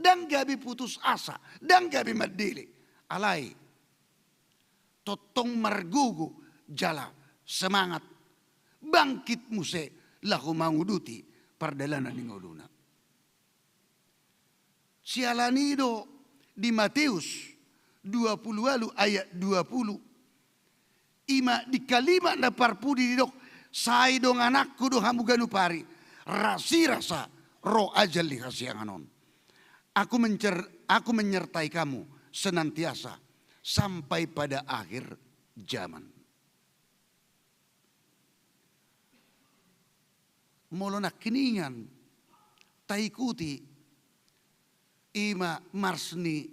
ndang gabe putus asa, ndang gabe mandele. Alai tongtong margogo jala semangat, bangkit muse laho manguduti pardalanan ni ngoluna. Siala ni i do di Mateus dua pulu ualu ayat dua pulu, i ma di kalimat na parpudi didok, "Sai dongananku do hamu ganup ari, rasirasa ro ajal ni hasiangan on. Aku mencer-, Aku menyertai kamu senantiasa sampai pada akhir zaman." Molo nangkiningan taikuti i ma mars ni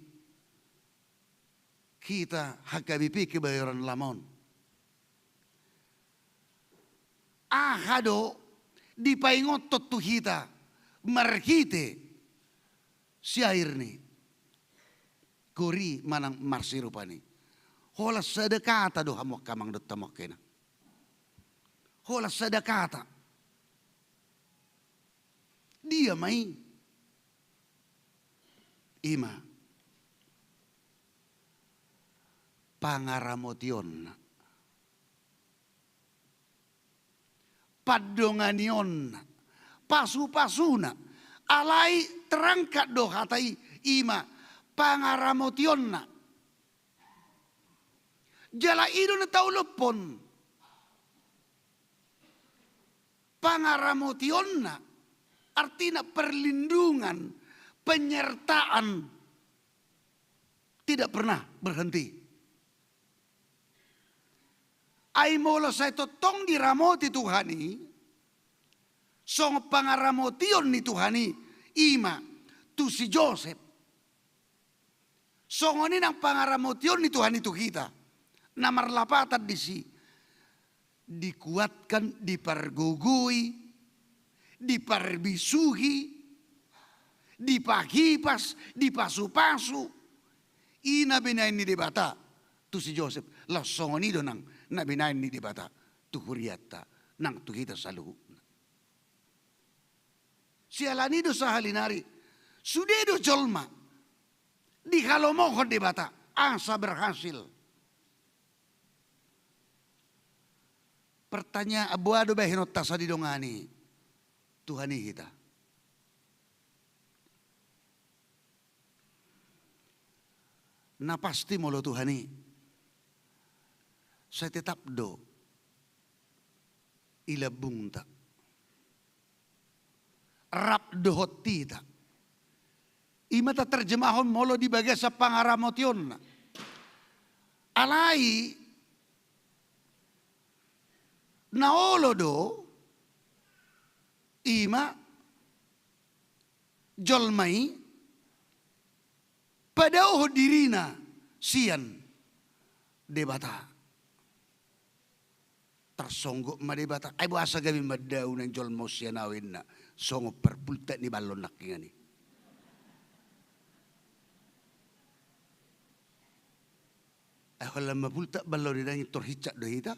hita H K B P Kebayoran Lama on, aha do dipaingothon tu hita marhite syair ni kori manang mars i rupani? Holan sada kata do, hamu angka amang dohot hamu angka inang. Holan sada kata. Dia ma i? I ma pangaramotionna, pandonganionna, pasupasuna. Alai terangkat do hata i, i ma pangaramotionna. Jala i do na taulaphon. Pangaramotionna artina perlindungan, penyertaan, tidak pernah berhenti. Ai molo sai tongtong diramoti Tuhan i, songon pangaramotion ni Tuhan i, i ma tu si Josep, songon i nang pangaramotion ni Tuhan i tu hita. Na marlapatan disi, dikuatkan, dipargogoi, diparbisuhi, dipahipas, dipasupasu. I na binahen ni Debata tu si Josep, laos songon i do nang na binahen ni Debata tu hurianta nang tu hita saluhutna. Siala ni i do sahali nari, sude do jolma dihalomohon Debata asa berhasil. Pertanyaan, boha do bahenonta asa didongani Tuhan i hita? Na pasti molo Tuhan i, sai tetap do i lambungta, rap dohot hita. I ma taterjemahon molo di bagasan pangaramotionna. Alai na olo do, i ma jolma i padaohon dirina sian Debata. Tarsonggot ma Debata, ai boasa gabe mandao nang jolma on sian ahu, ninna, songon parpultak ni balon nangkiningan i. Ai holan mapultak balon i, ndang tor hinsat do hita,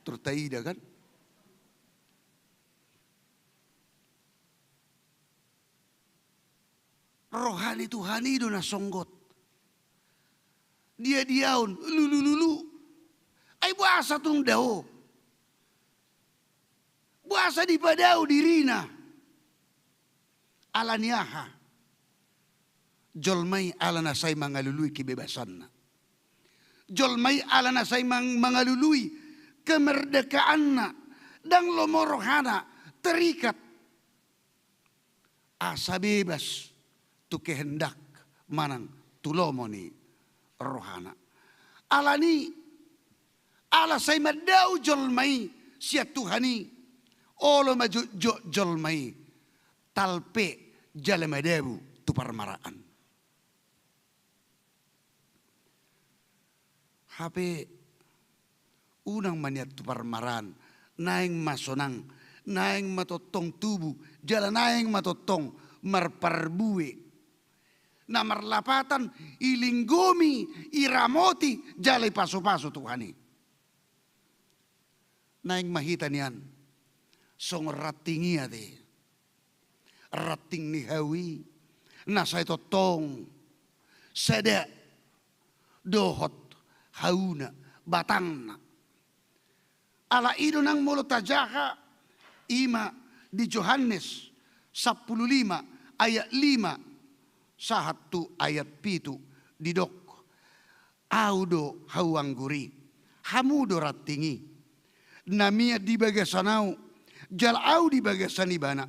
tor taida kan. Alani Tuhan i do na songgot. Dia diaon lulululu. Ai boasa tung dao? Boasa dipadao dirina? Alani aha? Jolma i ala na sai mangalului kebebasanna. Jolma i ala na sai mang-, mangalului kemerdekaanna. Ndang lomo rohana terikat asa bebas tu kehendak manang tu lomo ni rohana. Alani ala sai mandao jolma i sian Tuhan i, olo ma jotjot jolma i talpe jala madabu tu parmaraan. Hape unang ma nian tu parmaraan, naeng ma sonang, naeng ma tongtong tubu, jala naeng ma tongtong marparbue. Na marlapatan ilinggomi, iramoti, jala ipasupasu Tuhan i. Naeng ma hita nian songon ranting i ate. Ranting ni hau i na sai tongtong sada dohot hauna, batangna. Ala i do nang molo tajaha, i ma di Johannes sampulu lima ayat lima sahat tu ayat pitu, didok: Au do hau anggur i, hamu do ranting i. Na mian di bagasan au, jala au di bagasan ibana,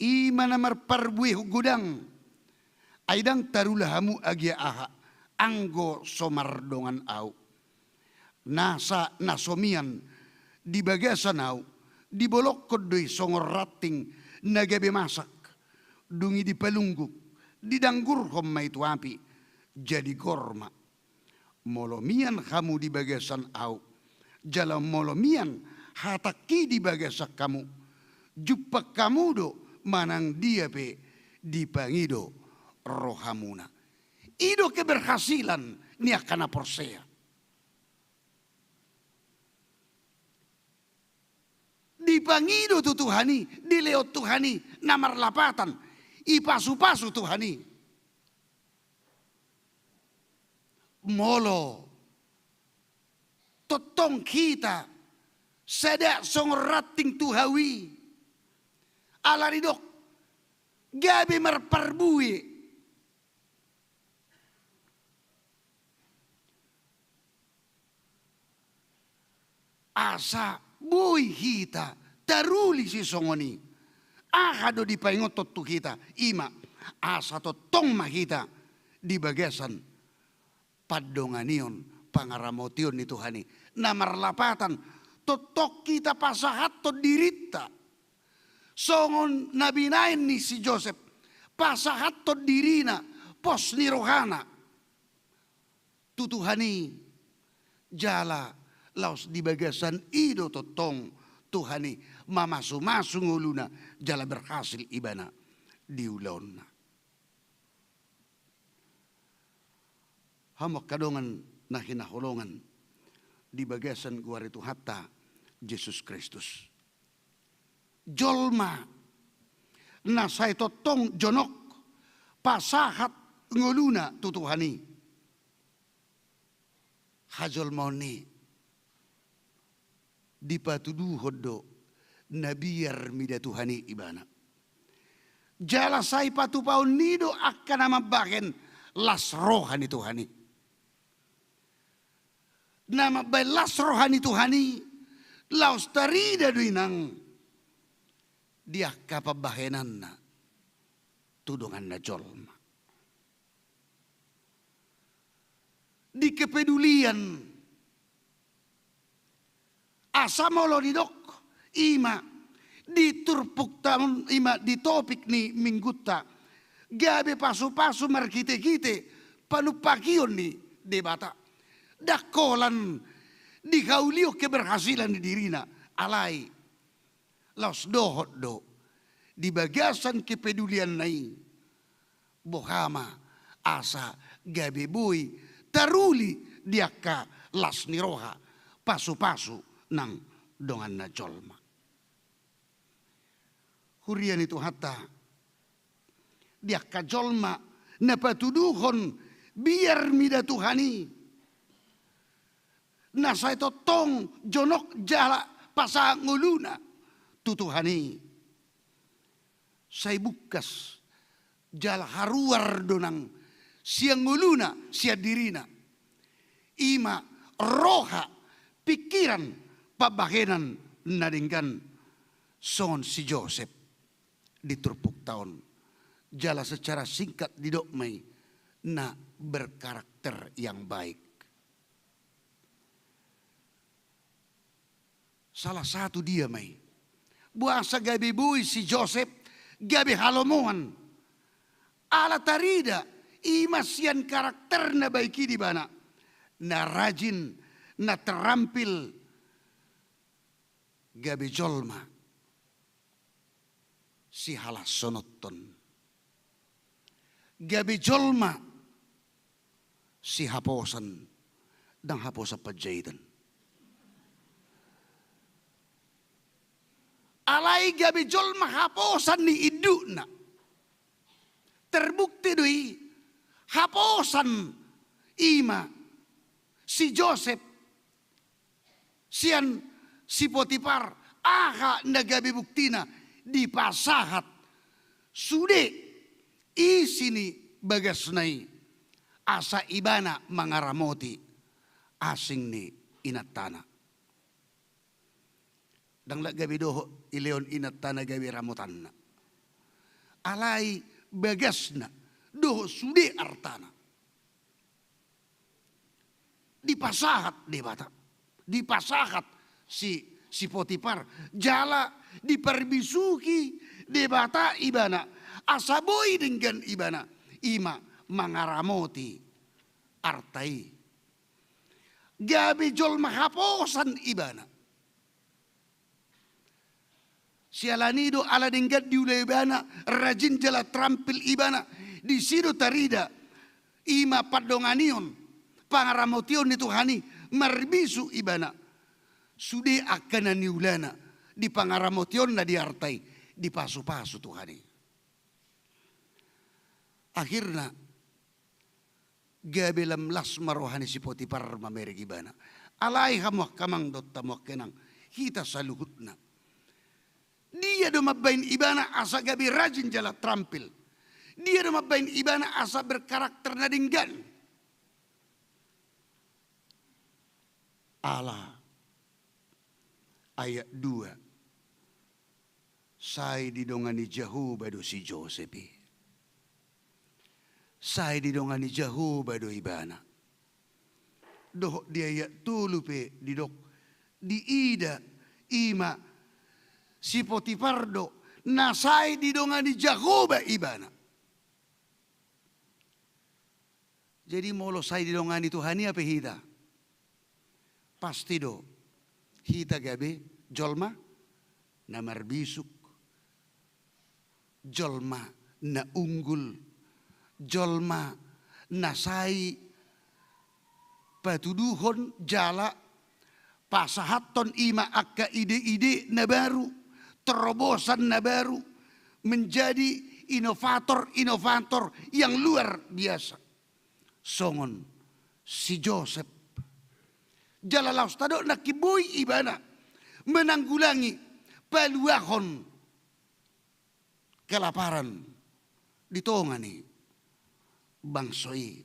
i ma na marparbuehon godang. Ai ndang tarula hamu agia aha, anggo so mardongan au. Nasa na so mian di bagasan au, dibolongkon do i songon ranting na gabe masak, dung i dipalungguk, didanggurhon ma i tu api, jadi gor ma. Molo mian hamu di bagasan au, jala molo mian hatangki di bagasan hamu, jumpang hamu do manang dia pe dipangido rohamuna. I do keberhasilan ni angka na porsea. Dipangido tu Tuhan i, dilehon Tuhan i na marlapatan, ipasupasu Tuhan i. Molo tongtong hita sada songon ranting tu hau i, ala didok gabe marparbue. Asa boi hita taruli sisongon i. Aha do dipaingothon tu hita? I ma asa tongtong ma hita di bagasan pandonganion, pangaramotion ni Tuhan i. Na marlapatan, tongtong hita pasahathon dirinta songon na binahen ni si Josep, pasahathon dirina, pos ni rohana tu Tuhan i, jala laos di bagasan i do tongtong Tuhan i mamasumasu ngoluna, jala berhasil ibana di ulaonna. Hamu angka dongan na hinaholongan di bagasan goar ni Tuhanta Jesus Kristus. Jolma na sai tongtong jonok pasahat ngoluna tu Tuhan i, hajolmaon i dipatuduhon do na biar mida Tuhan i ibana. Jala sai patupaon ni do angka na mambahen las roha ni Tuhan i. Na mambahen las roha ni Tuhan i, laos tarida do inang di angka pambahenanna tu donganna jolma. Di kepedulian. Asa molo didok, i ma di turpukta on, i ma di topik ni minggunta, gabe pasupasu marhitehite panumpahion ni Debata. Ndang holan dihaulion keberhasilan ni dirina, alai laos dohot do di bagasan kepedulianna i, boha ma asa gabe boi taruli di angka las ni roha, pasupasu nang donganna jolma. Huria ni Tuhanta, di angka jolma na patuduhon biar mida Tuhan i, na sai tongtong jonok jala pasahat ngoluna tu Tuhan i, sai bungkas jala haruar do nang sian ngoluna, sian dirina. I ma roha, pikiran, pambahenan na denggan songon si Josep di turpukta on. Jala secara singkat didok ma i na berkarakter yang baik. Salah satu dia ma i. Boasa gabe boi si Josep gabe halomoan? Ala tarida i ma sian karakter na baik i di ibana, na rajin, na terampil, gabe jolma sihalashononton, gabe jolma sihaposan, ndang haposan panjaitan. Alai gabe jolma haposan ni indukna. Terbukti do i, haposan i ma si Josep sian si Potipar. Aha na gabe buktina? Dipasahat sude isi ni bagasna i, asa ibana mangaramoti asing ni inantana. Ndang lak gabe dohot dilehon inantana gabe ramotanna. Alai bagasna dohot sude artana dipasahat Debata, dipasahat si, si Potipar, jala diparbisuhi Debata ibana, asa boi denggan ibana, i ma mangaramoti arta i. Gabe jolma haposan ibana. Siala ni do ala denggan diula ibana, rajin jala terampil ibana, disi do tarida i ma pandonganion, pangaramotion ni Tuhan i marbisu ibana. Sude angka na niulana di pangaramotionna di arta i dipasupasu Tuhan i. Akhirna gabe lam las ma roha ni si Potipar mamereng ibana. Alai hamu angka amang dohot hamu angka inang, hita saluhutna, dia do mambahen ibana asa gabe rajin jala terampil? Dia do mambahen ibana asa berkarakter na denggan? Ala ayat dua, sai didongani Jahowa do si Josep i. Sai didongani Jahowa do ibana. Dohot di ayat tolu pe didok, diida i ma si Potipar do na sai didongani Jahowa ibana. Jadi molo sai didongani Tuhan i pe hita, pasti do hita gabe jolma na marbisuk, jolma na unggul, jolma na sai patuduhon jala pasahathon i ma angka ide-ide na baru, terobosan na baru, menjadi inovator-inovator yang luar biasa. Songon si Josep. Jala laos tadok nangkin boi ibana menanggulangi paluahon kelaparan di tonga ni bangso i.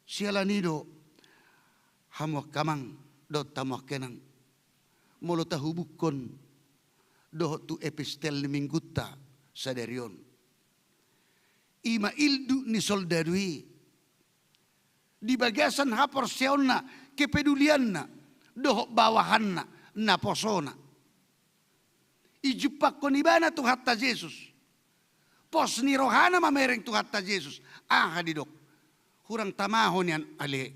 Siala ni do hamu angka amang dohot hamu angka inang, molo tahubungkon dohot tu epistel ni minggunta sadari on, i ma induk ni soldadu i di bagasan haporseaonna, kepedulianna dohot bawahanna, naposona. Ijumpangkon ibana Tuhanta Jesus. Pos ni rohana mamereng Tuhanta Jesus. Aha didok? Hurang tama ho nian ale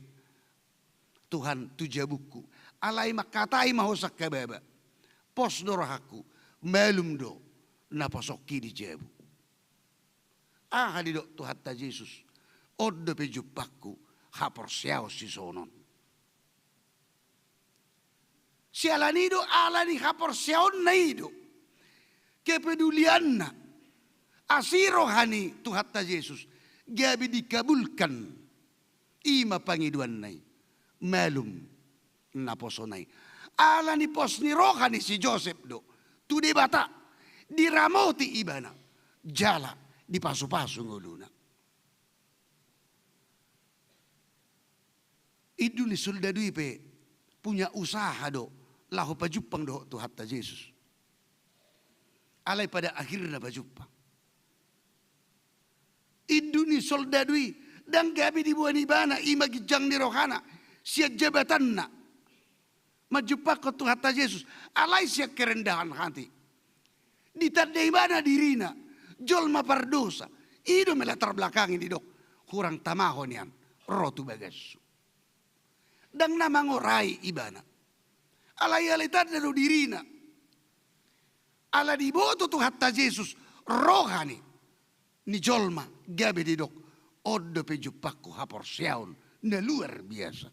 Tuhan tu jabungku. Alai mangkatai ma ho sangkababa. Pos do rohangku, malum do naposongki di jabu. Aha didok Tuhanta Jesus? On dope jumpangku haporseaon sisonon. Siala ni do ala ni haporseaonna i do, kepedulianna, Asi roha ni Tuhanta Jesus gabe dikabulkan. I ma pangidoanna i, malum naposona i. Ala ni pos ni roha ni si Josep do tu Debata, diramoti ibana jala dipasupasu ngoluna. Indu ni soldadu i pe punya usaha do laho pajumpang dohot Tuhanta Jesus. Alai pada akhirna pajumpang. Indu ni soldadu i ndang gabe diboan ibana, i ma ginjang ni rohana sian jabatanna manjumpangkon Tuhanta Jesus, alai sian kerendahan hati. Ditanda ibana dirina jolma pardosa. I do mela tarbelakangi didok, hurang tama ho nian ro tu bagashu. Ndang na mangorai ibana. Alai, alai tanda do dirina. Ala diboto Tuhanta Jesus roha ni, ni jolma, gabe didok, on dope jumpangku haporseaon na luar biasa.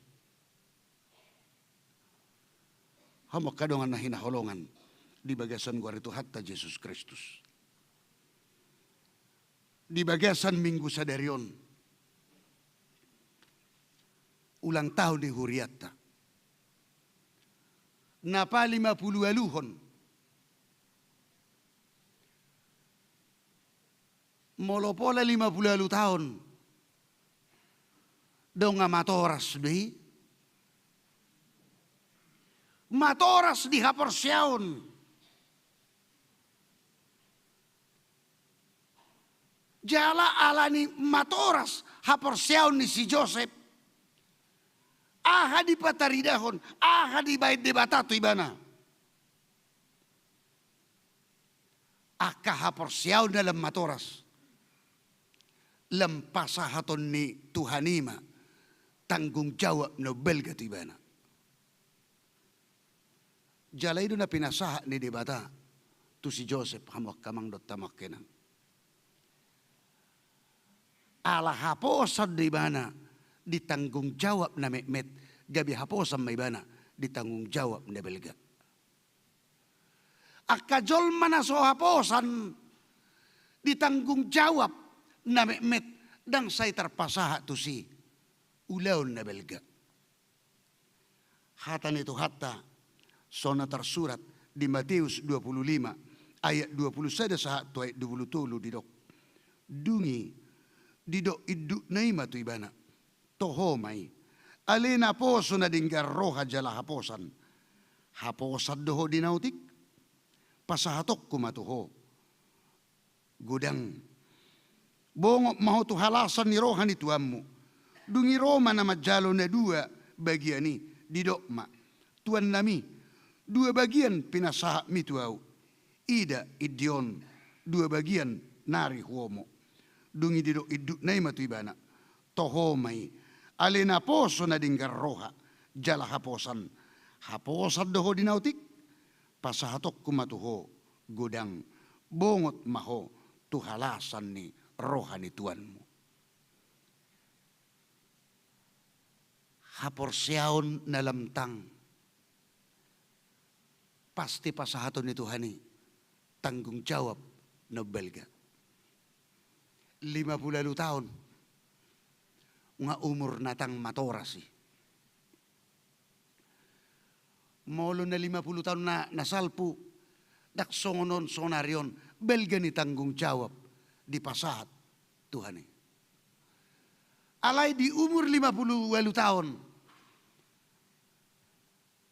Hamu angka dongan na hinaholongan di bagasan goar ni Tuhanta Jesus Kristus. Di bagasan minggu sadari on, ulang tahun ni hurianta na palima pulu ualuhon. Molo pola lima pulu ualu taon, ndang matoras do i. Matoras di haporseaon. Jala ala ni matoras haporseaon ni si Josep, aha dipataridahon, aha dibaen Debata tu ibana? Angka haporseaon na lam matoras, lam pasahaton ni Tuhan i ma tanggung jawab na umbalga tu ibana. Jala i do na pinasahat ni Debata tu si Josep, hamu angka amang dohot hamu angka inang. Ala haposan do ibana ditanggung jawab na metmet, gabe haposan ma ibana ditanggung jawab na balga. Angka jolma na so haposan ditanggung jawab na metmet, ndang sai tarpasahat tusi ulaon na balga. Hata ni Tuhanta songon na tarsurat di Mateus dua pulu lima ayat dua pulu sada sahat tu ayat dua pulu tolu, didok, dung i didok indukna i ma tu ibana, toho ma i, ale naposo na denggan roha jala haposan, haposan do ho di na otik? Pasahatonku ma tu ho godang. Bongot ma ho tu halasan ni roha ni tuanmu. Dung i ro ma na manjalo na dua bagian i, didok ma, tuannami, dua bagian pinasahatmi tu ahu. Ida, indi on dua bagian nari huomo. Dung i didok indukna i ma tu ibana, toho ma i, ale naposo na denggan roha jala haposan, haposan do ho di na otik? Pasahatonku ma tu ho godang, bongot ma ho tu halasan ni roha ni tuanmu. Haporseaon na lam tang pasti pasahaton ni Tuhan i tanggung jawab na umbalga. Lima pulu ualu taon, nga umur na tang matoras i. Molo na lima pulu taon na, na salpu, ndang songon on sonari on, balga ni tanggung jawab dipasahat Tuhan i. Alai di umur lima pulu ualu taon,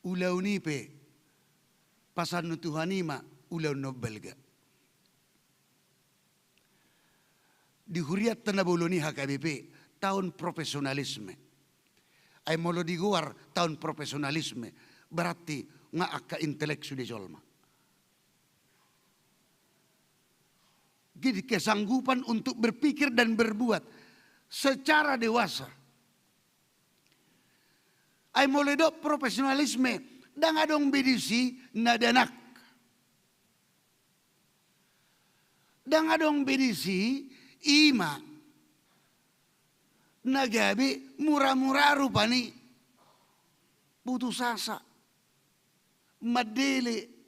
ulaon i pe pasahat ni Tuhan i ma ulaon na umbalga. Di hurianta na bolon i H K B P, taon profesionalisme. Ai molo digoar taon profesionalisme, berarti nga angka intelek sude jolma. Jadi kesanggupan untuk berpikir dan berbuat secara dewasa. Ai molo didok profesionalisme, ndang adong be disi na danak. Ndang adong be disi, i ma na gabe mura-mura rupani putus asa, mandele.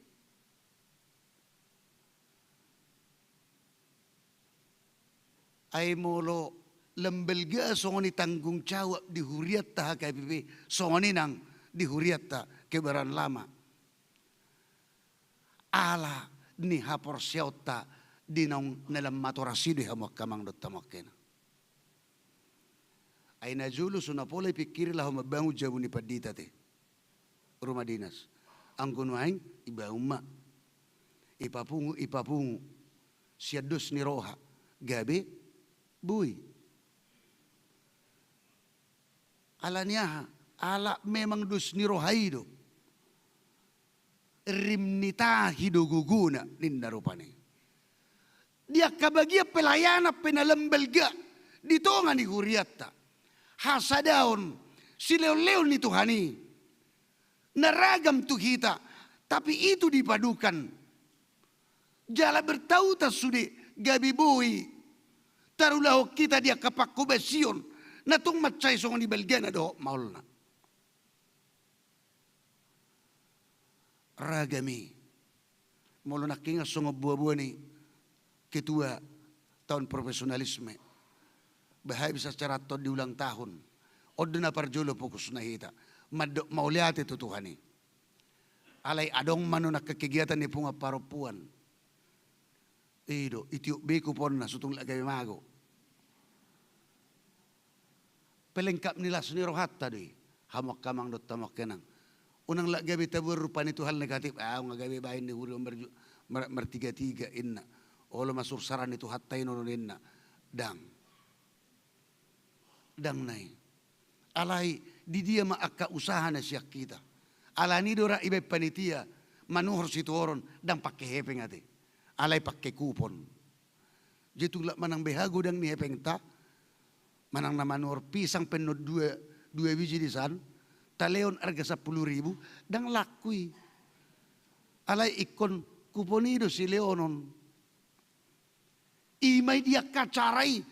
Ai molo lam balga songon i tanggung jawab di hurianta H K B P, songon i nang di hurianta Kebayoran Lama. Ala ni haporseaonta di naung na lam matoras i do i, hamu angka amang dohot hamu angka inang. Ai na jolo so na pola ipingkiri laho mambangun jabu ni pandita te, rumah dinas. Anggo nuaeng ibangun ma, ipapungu, ipapungu sian dos ni roha, gabe boi. Ala ni aha? Ala memang dos ni roha i do. Rim ni tahi do gogona, ninna rupani. Di angka bagian pelayanan pe na lam balga di tonga ni hurianta, hasadaon, silehonlehon ni Tuhan i na ragam tu hita, tapi itu dipadukan jala bertautan sude gabe boi tarulahon hita di angka panghobasion na tung mansai songon i balgana dohot maolna. Ragam i. Molo nangkiningan songon boaboa ni ketua tahun profesionalisme, bahat bisa carahon di ulang tahun. On do na parjolo fokusna hita mandok mauliate tu Tuhan i. Alai adong ma non angka kegiatan ni punguan parompuan. I do, itiop be kuponna, so tung lak gabe mago. Pelengkap ni las ni rohanta do i, hamu angka amang dohot hamu angka inang. Unang lak gabe taboan rupa ni tu hal negatif, ah, nga gabe baen ni huria on marju-, mar-, martigatiga inna. Olo ma sursara ni Tuhanta i non inna. Ndang. Ndang na i. Alai di dia ma angka usaha na sian hita? Ala ni do rap ibaen panitia manuhor situhoron, ndang pangke hepeng ate. Alai pangke kupon. Jadi tung lak manang beha godang ni hepengta, manang na manuhor pisang pe annon dua, dua biji di san, talehon arga sampulu ribu, ndang laku i. Alai ingkon kupon i do silehonon. I ma i di angka acara i,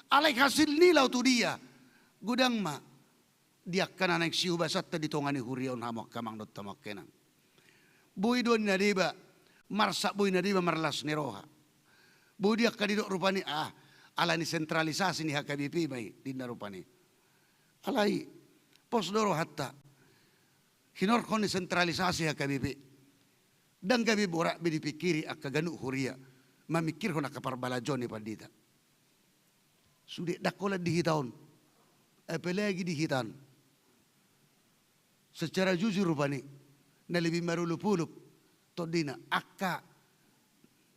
alai hasil ni laho tu dia? Godang ma di angka na naeng siubasanta di tonga ni huria on, hamu angka amang dohot hamu angka inang. Boi do ninna deba, marsak boi ninna deba marlas ni roha. Boi di angka didok rupani, ah, ala ni sentralisasi ni H K B P ma i, ninna rupani. Alai pos do rohanta. Hinorhon ni sentralisasi H K B P, ndang gabe borat be dipingkiri angka ganup huria mamingkirhon angka parbalajoan ni pandita. Sude ndang holan di hita on, apalagi di hita on. Secara jujur rupani, na lebih marolopolop tondina angka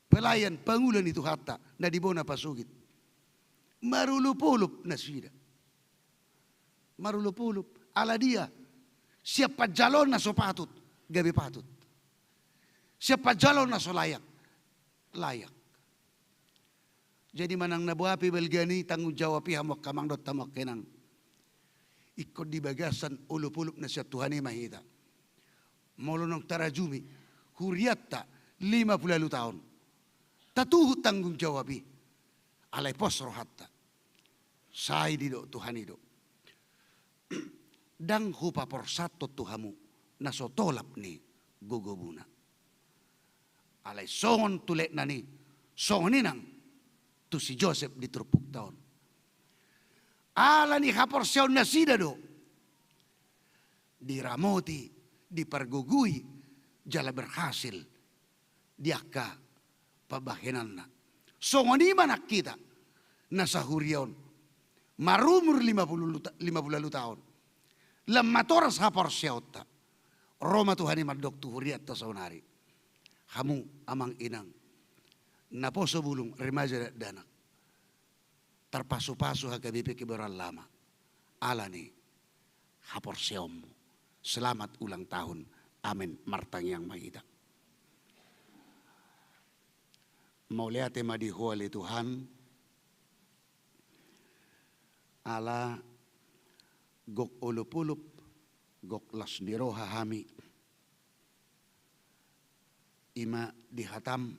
pelayan pangula ni Tuhanta na di bona pasogit. Marolopolop nasida. Marolopolop. Ala dia? Sian panjaloon na so patut gabe patut. Sian panjaloon na so layak, layak. Jadi manang na boha pe balga ni tanggung jawab i, hamu angka amang dohot hamu angka inang, ingkon di bagasan olopolop na sian Tuhan i ma hita. Molo naung tarajumi hurianta lima pulu ualu taon, tatuhuk tanggung jawab i. Alai pos rohanta. Sai didok Tuhan i do, ndang hupaporsanhon tu hamu na so tolap ni gogomuna. Alai songon tuletna ni, songon i nang tu si Josep di turpukta on. Ala ni haporseaon nasida do diramoti, dipargogoi, jala berhasil di angka pambahenanna. Songon i ma nang hita na sahuria on, marumur lima pulu ta-, lima pulu ualu taon, lam matoras haporseaonta. Ro ma Tuhan i mandok tu hurianta saonari. Hamu amang inang, naposo bulung, remaja dakdanak, tarpasupasu H K B P Kebayoran Lama ala ni haporseaonmu. Selamat ulang tahun. Amen. Martangiang ma hita. Mauliate ma di Ho ale Tuhan, ala gok olopolop, gok las ni roha hami. I ma di hatam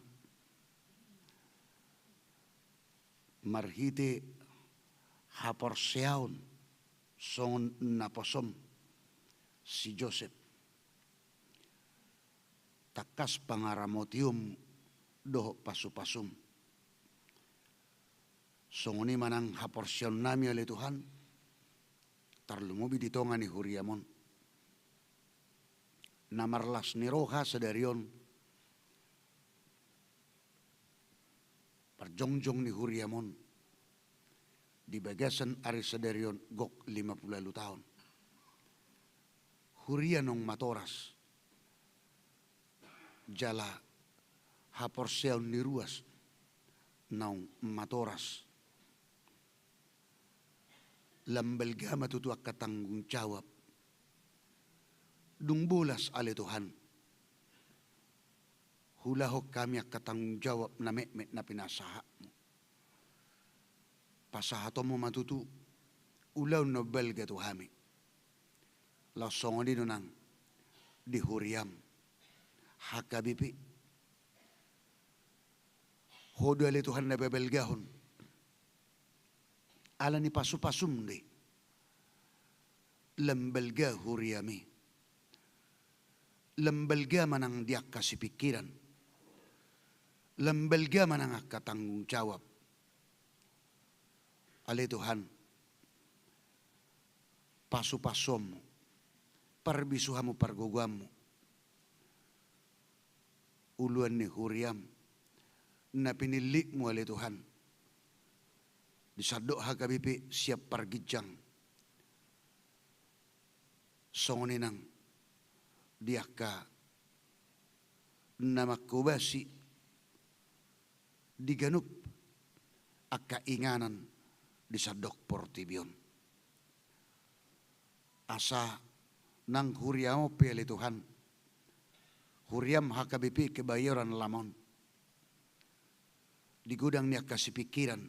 marhite haporseaon songon naposom si Josep. Tangkas pangaramotion dohot pasupasum. Songon i ma nang haporseaonnami ale Tuhan, tarlumobi di tonga ni huriam on. Na marlas ni roha sadari on, parjongjong ni huriam on, di bagasan ari sadari on gok lima pulu ualu taon. Huria naung matoras, jala haporseaon ni ruas naung matoras. Lam balga ma tutu angka tanggung jawab. Dung bolas ale Tuhan, huulahon hami angka tanggung jawab na metmet na pinasahatmu. Pasahatonmu ma tutu ulaon na balga tu hami. Laos songon i do nang di huriam H K B P. Ho do ale Tuhan na pabalgahon. Ala ni pasupasum do i. Lam balga huriami. Lam balga ma nang di angka sipingkiran. Lam balga ma nang angka tanggung jawab. Ale Tuhan, pasupasuonmu, parbisuhamu, pargogoanmu. Ulaon ni huriam na pinillitmu ale Tuhan. Di sandok H K B P siap parginjang. Songon i nang di angka na manghobasi di ganup angka inganan di sandok portibi on. Asa nang huriam on pe ale Tuhan, huriam H K B P Kebayoran Lama on, di godang ni angka sipingkiran,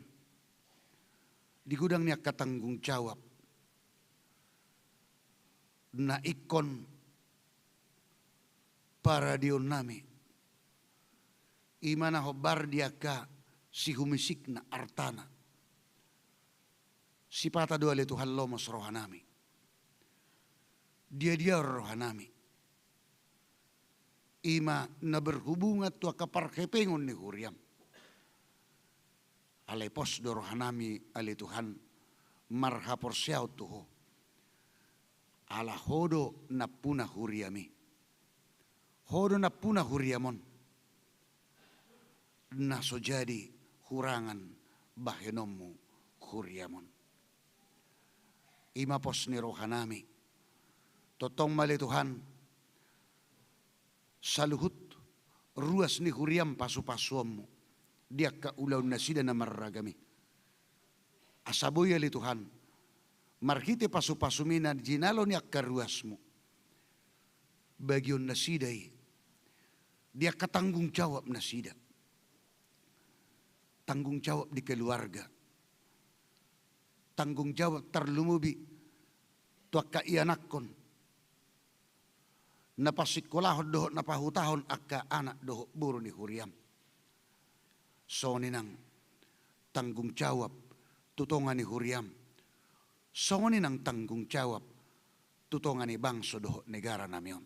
di godang ni angka tanggung jawab, na ingkon paradeonnami, i ma na hombar di angka sihumisikna artana. Sipata do ale Tuhan lomos rohanami. Diadiahon rohanami. I ma na berhubungan tu angka parhepengon ni huriam. Alai pos do rohanami ale Tuhan marhaporseaon tu ho. Ala ho do nampuna huriami. Ho do nampuna huriam on. Na so jadi hurangan bahenonmu huriam on. I ma pos ni rohanami. Tongtong ma ale Tuhan, saluhut ruas ni huriam pasupasuonmu di angka ulaon nasida na marragam i. Asa boi ale Tuhan, marhite pasupasumi na jinalo ni angka ruasmu, bagion nasida i di angka tanggung jawab nasida. Tanggung jawab di keluarga. Tanggung jawab tarlumobi tu angka ianakhon. Na pasingkolahon dohot na pahutahon angka anak dohot boru ni huriam. Songon i nang tanggung jawab tu tonga ni huriam. Songon i nang tanggung jawab tu tonga ni bangso dohot negara nami on.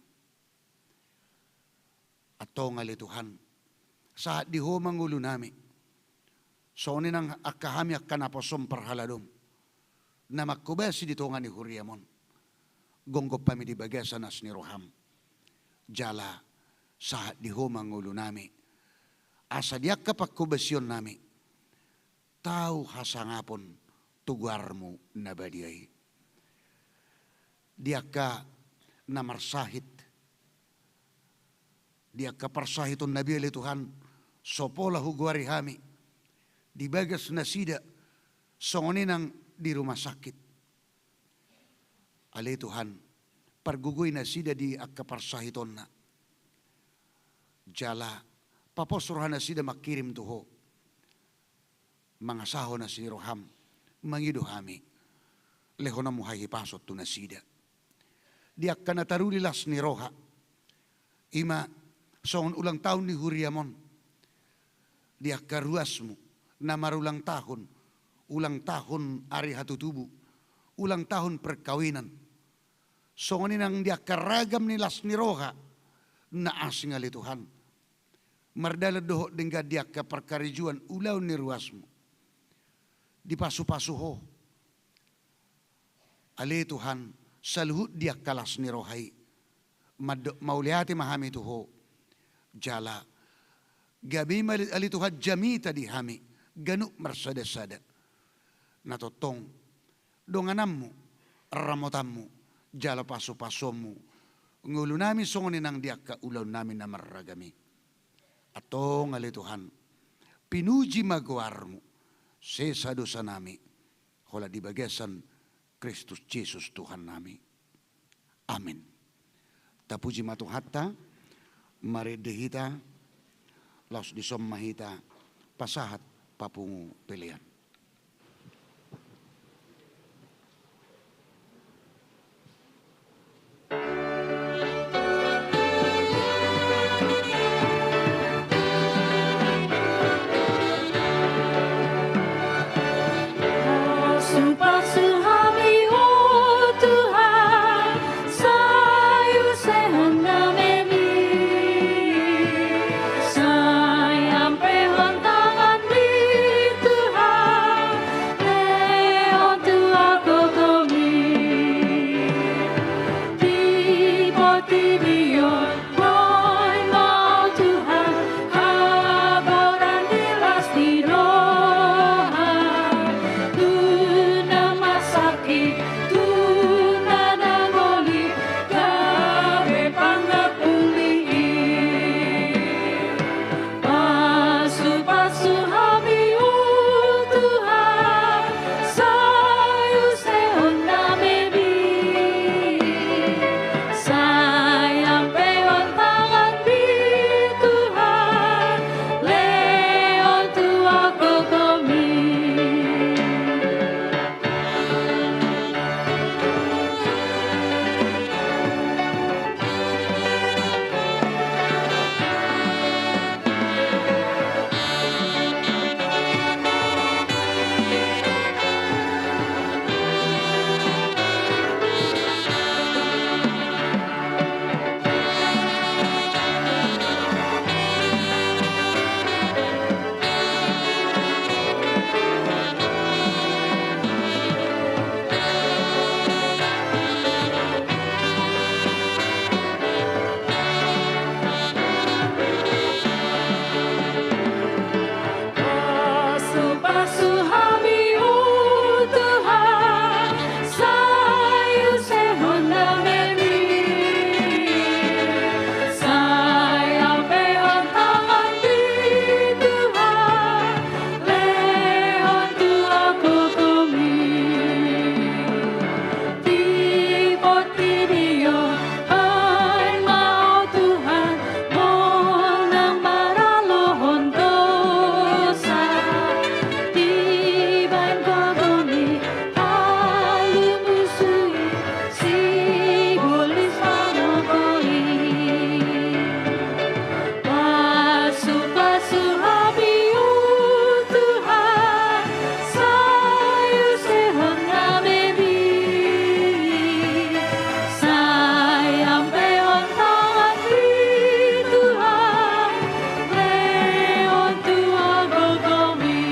Antong ale Tuhan, sahat di ho ma ngolunami. Songon i nang angka hami angka naposom parhaladom na manghobasi di tonga ni huriam on. Gomgom hami di bagasan las ni roham. Jala sahat di ho ma ngolunami. Asa di angka panghobasionnami tau hasangapon tu goarmu na badia i. Di angka na marsahit, di angka parsahiton na bia ale Tuhan, so pola hugoari hami, di bagas nasida, songon i nang di rumah sakit. Ale Tuhan, pargogoi nasida di angka parsahitonna. Jala papos roha nasida mangkirim tu ho. Mangasahon las ni roham, mangido hami. Lehononmu hahipason tu nasida. Di angka na taruli las ni roha. I ma songon ulang tahun ni huriam on. Di angka ruasmu, na marulang tahun, ulang tahun ari hatutubu, ulang tahun perkawinan. Songon i nang di angka ragam ni las ni roha, na asing ale Tuhan. Mardalan dohot denggan di angka parkarejoan ulaon ni ruasmu. dipasupasu Ho. Ale Tuhan, saluhut di angka las ni roha i, mandok mauliate ma hami tu Ho. Jala gabe ma ale Tuhan jamita di hami ganup marsadasada. Na tongtong dongananmu, ramotanmu, jala pasupasuonmu ngolunami songon i nang di angka ulaonnami na marragam i. Antong ale Tuhan, pinuji ma goarmu, sesa dosanami, holan di bagasan Kristus Jesus Tuhannami. Amin. Tapuji ma Tuhanta. Marende hita, laos dison ma hita pasahat papungu pelean. Pasu-pasu hami, o Tuhan, sai usehon namemi. Sai ampehon tanganmi, Tuhan, lehon tu gogomi. Di portibi on, boi ma Ho Tuhan, haboran ni las ni roha. Tu na marsakit, tu na dangoli, gabe pangampuli. Pasu-pasu hami, o Tuhan, sai usehon namemi. Sai ampehon tanganmi, Tuhan, lehon tu gogomi. Pasu-pasu hami, o Tuhan, sai usehon namemi. Sai ampehon tanganmi, Tuhan, lehon tu gogomi. Di portibi on, baen ma Ho Tuhan, monang maralohon dosa. Dibaen gogomi, halumusui, sibolis panogoi. Pasu-pasu hami, o Tuhan, sai usehon namemi. Sai ampehon tanganmi, Tuhan, lehon tu gogomi.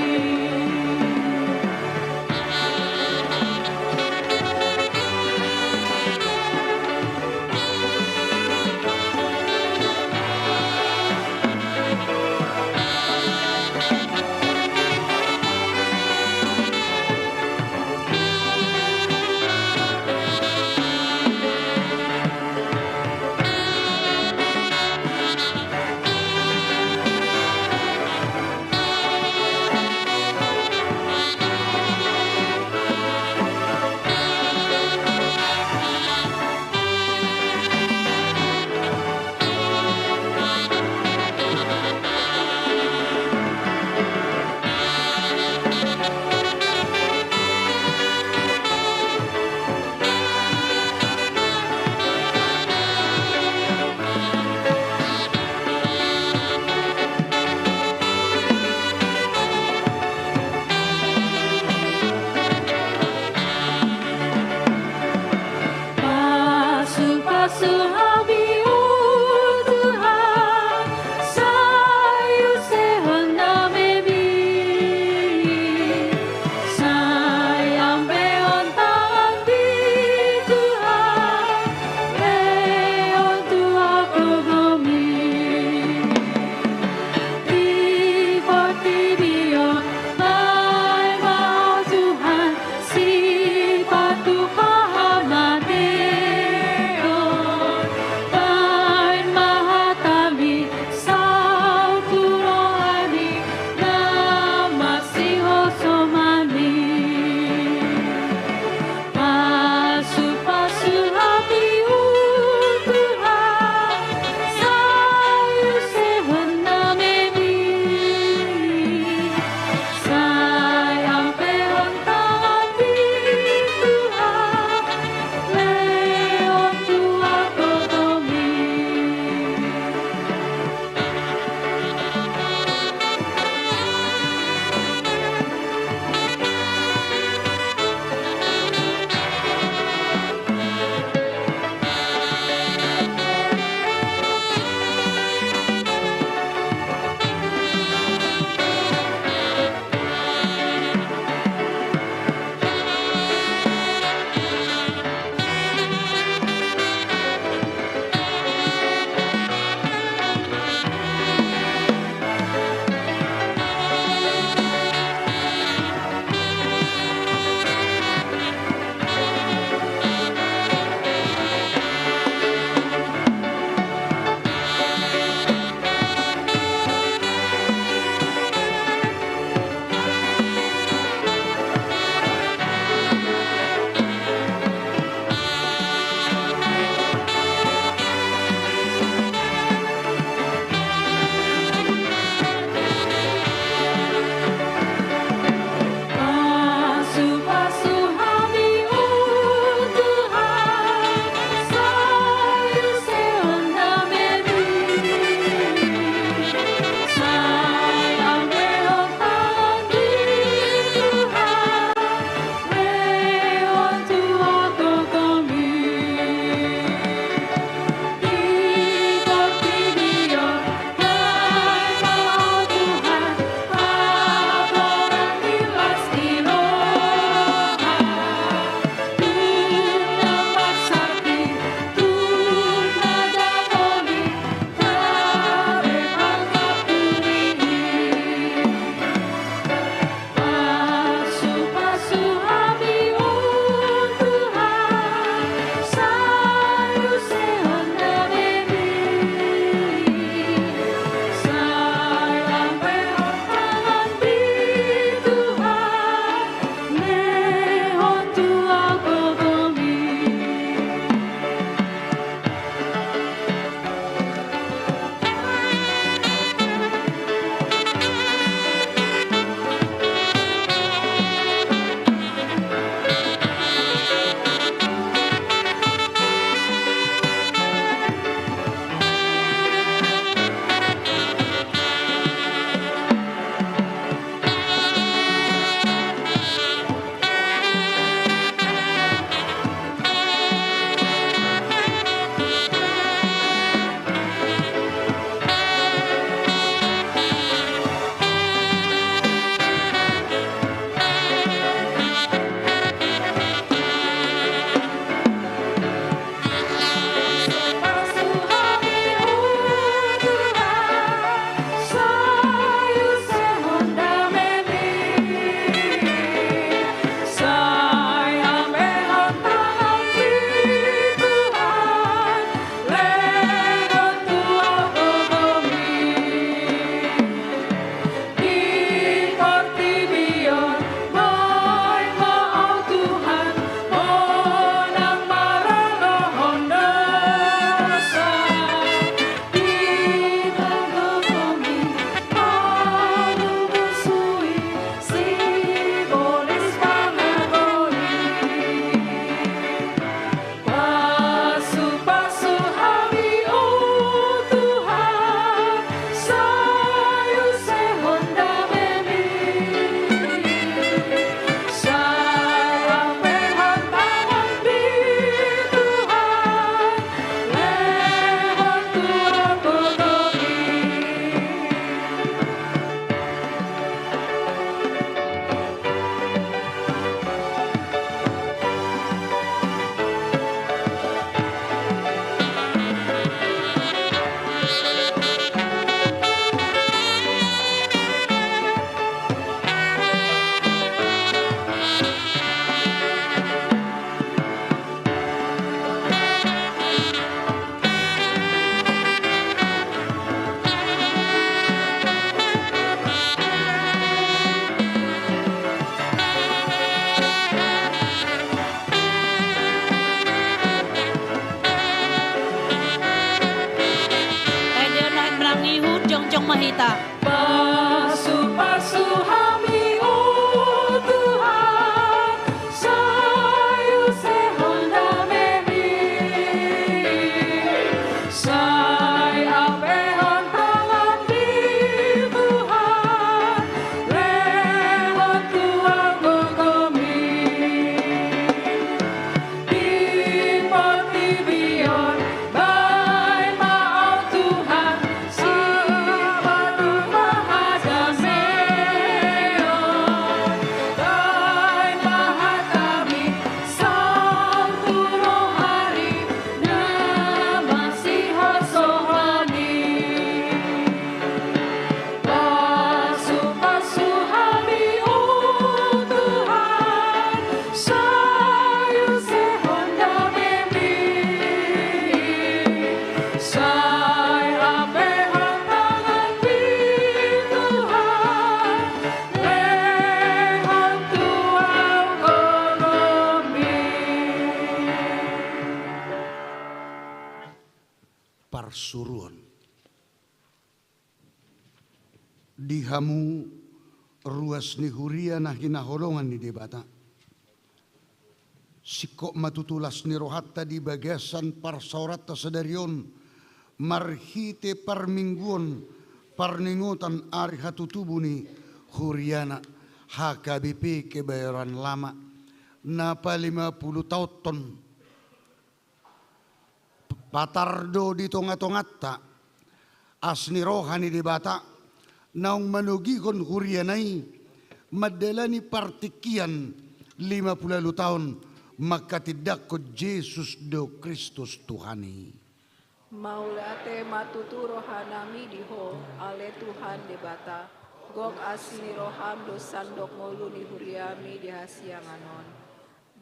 Pasu-pasu hami, o Tuhan, sai usehon namemi. ma hita. Pasu-pasu hami, o Tuhan, sai usehon damemi. Sai ampehon tanganmi, Tuhan, lehon tu au gogomi. Di portibi on, baen ma au Tuhan, sabar dohot hadameon. Baen ma hataMi, saut tu rohaRi, na masihosohon i. Pasu-pasu hami, o Tuhan, sai usehon damemi. Sai ampehon tanganMi, Tuhan, lehon tu au gogomi. Parsuruon. Di hamu ruas ni huria na hinaholongan ni Debata, singkop ma tutu las ni rohanta di bagasan parsaoranta sadari on, marhite parmingguon parningotan ari hatutubu ni huriaNa, H K B P Kebayoran Lama, na palima pulu taonhon. Patar do di tonga-tonganta as ni roha ni Debata, naung manogihon huriaNa i mandalani partingkian lima pulu ualu taon manghatindanghon Jesus do Kristus Tuhan i. Mauliate ma tutu rohanami di Ho, ale Tuhan Debata, gok asi ni roham do sandok ngolu ni huriami di hasiangan on.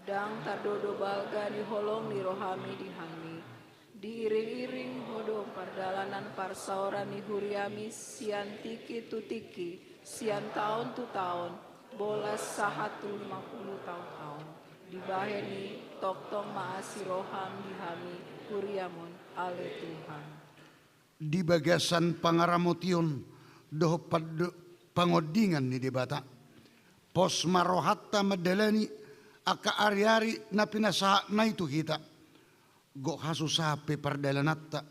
Ndang tardodo balga ni holong ni rohami di hami. Diiring-iring Ho do pardalanan parsaoran ni huriami sian tingki tu tingki, sian taon tu taon, bolas sahat tu lima pulu taon-taon. Dibahen i, tongtong ma asi roham di hami, huriam on, ale Tuhan. Di bagasan pangaramotion dohot pando-, pangondingan ni Debata, pos ma rohanta mandalani angka ari-ari na pinasahatNa i tu hita. Gok hasusahan pe pardalananta,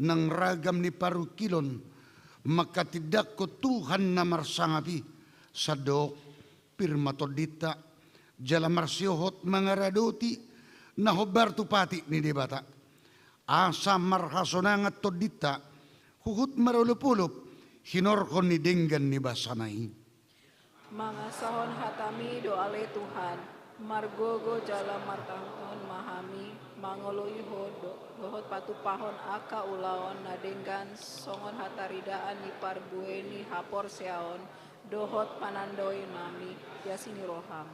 nang ragam ni parungkilon manghatindanghon Tuhan na marsangap i, sandok pir ma tondinta, jala marsihohot mangaradoti na hombar tu patik ni Debata. Asa marhasonangan tondinta, huhut marolop-olop hinorhon ni denggan ni basaNa i. Mangasahon hatami do ale Tuhan, margogo jala martahuthon ma hami, mangoloi Ho do-, dohot patupahon angka ulaon na denggan songon hataridaan ni parbue ni haporseaon, dohot panandaonnami di asi ni roham.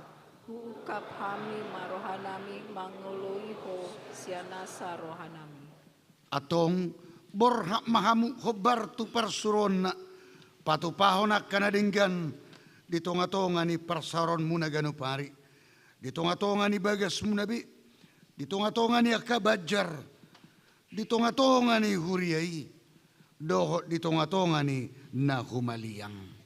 Huungkap hami ma rohanami mangoloi Ho sian nasa rohanami. Antong, borhat ma hamu hombar tu parsuruonna, patupahon angka na denggan di tonga-tonga ni parsaoranmuna ganup ari, di tonga-tonga ni bagasmuna be, di tonga-tonga ni angka banjar, di tonga-tonga ni huria i, dohot di tonga-tonga ni na humaliang.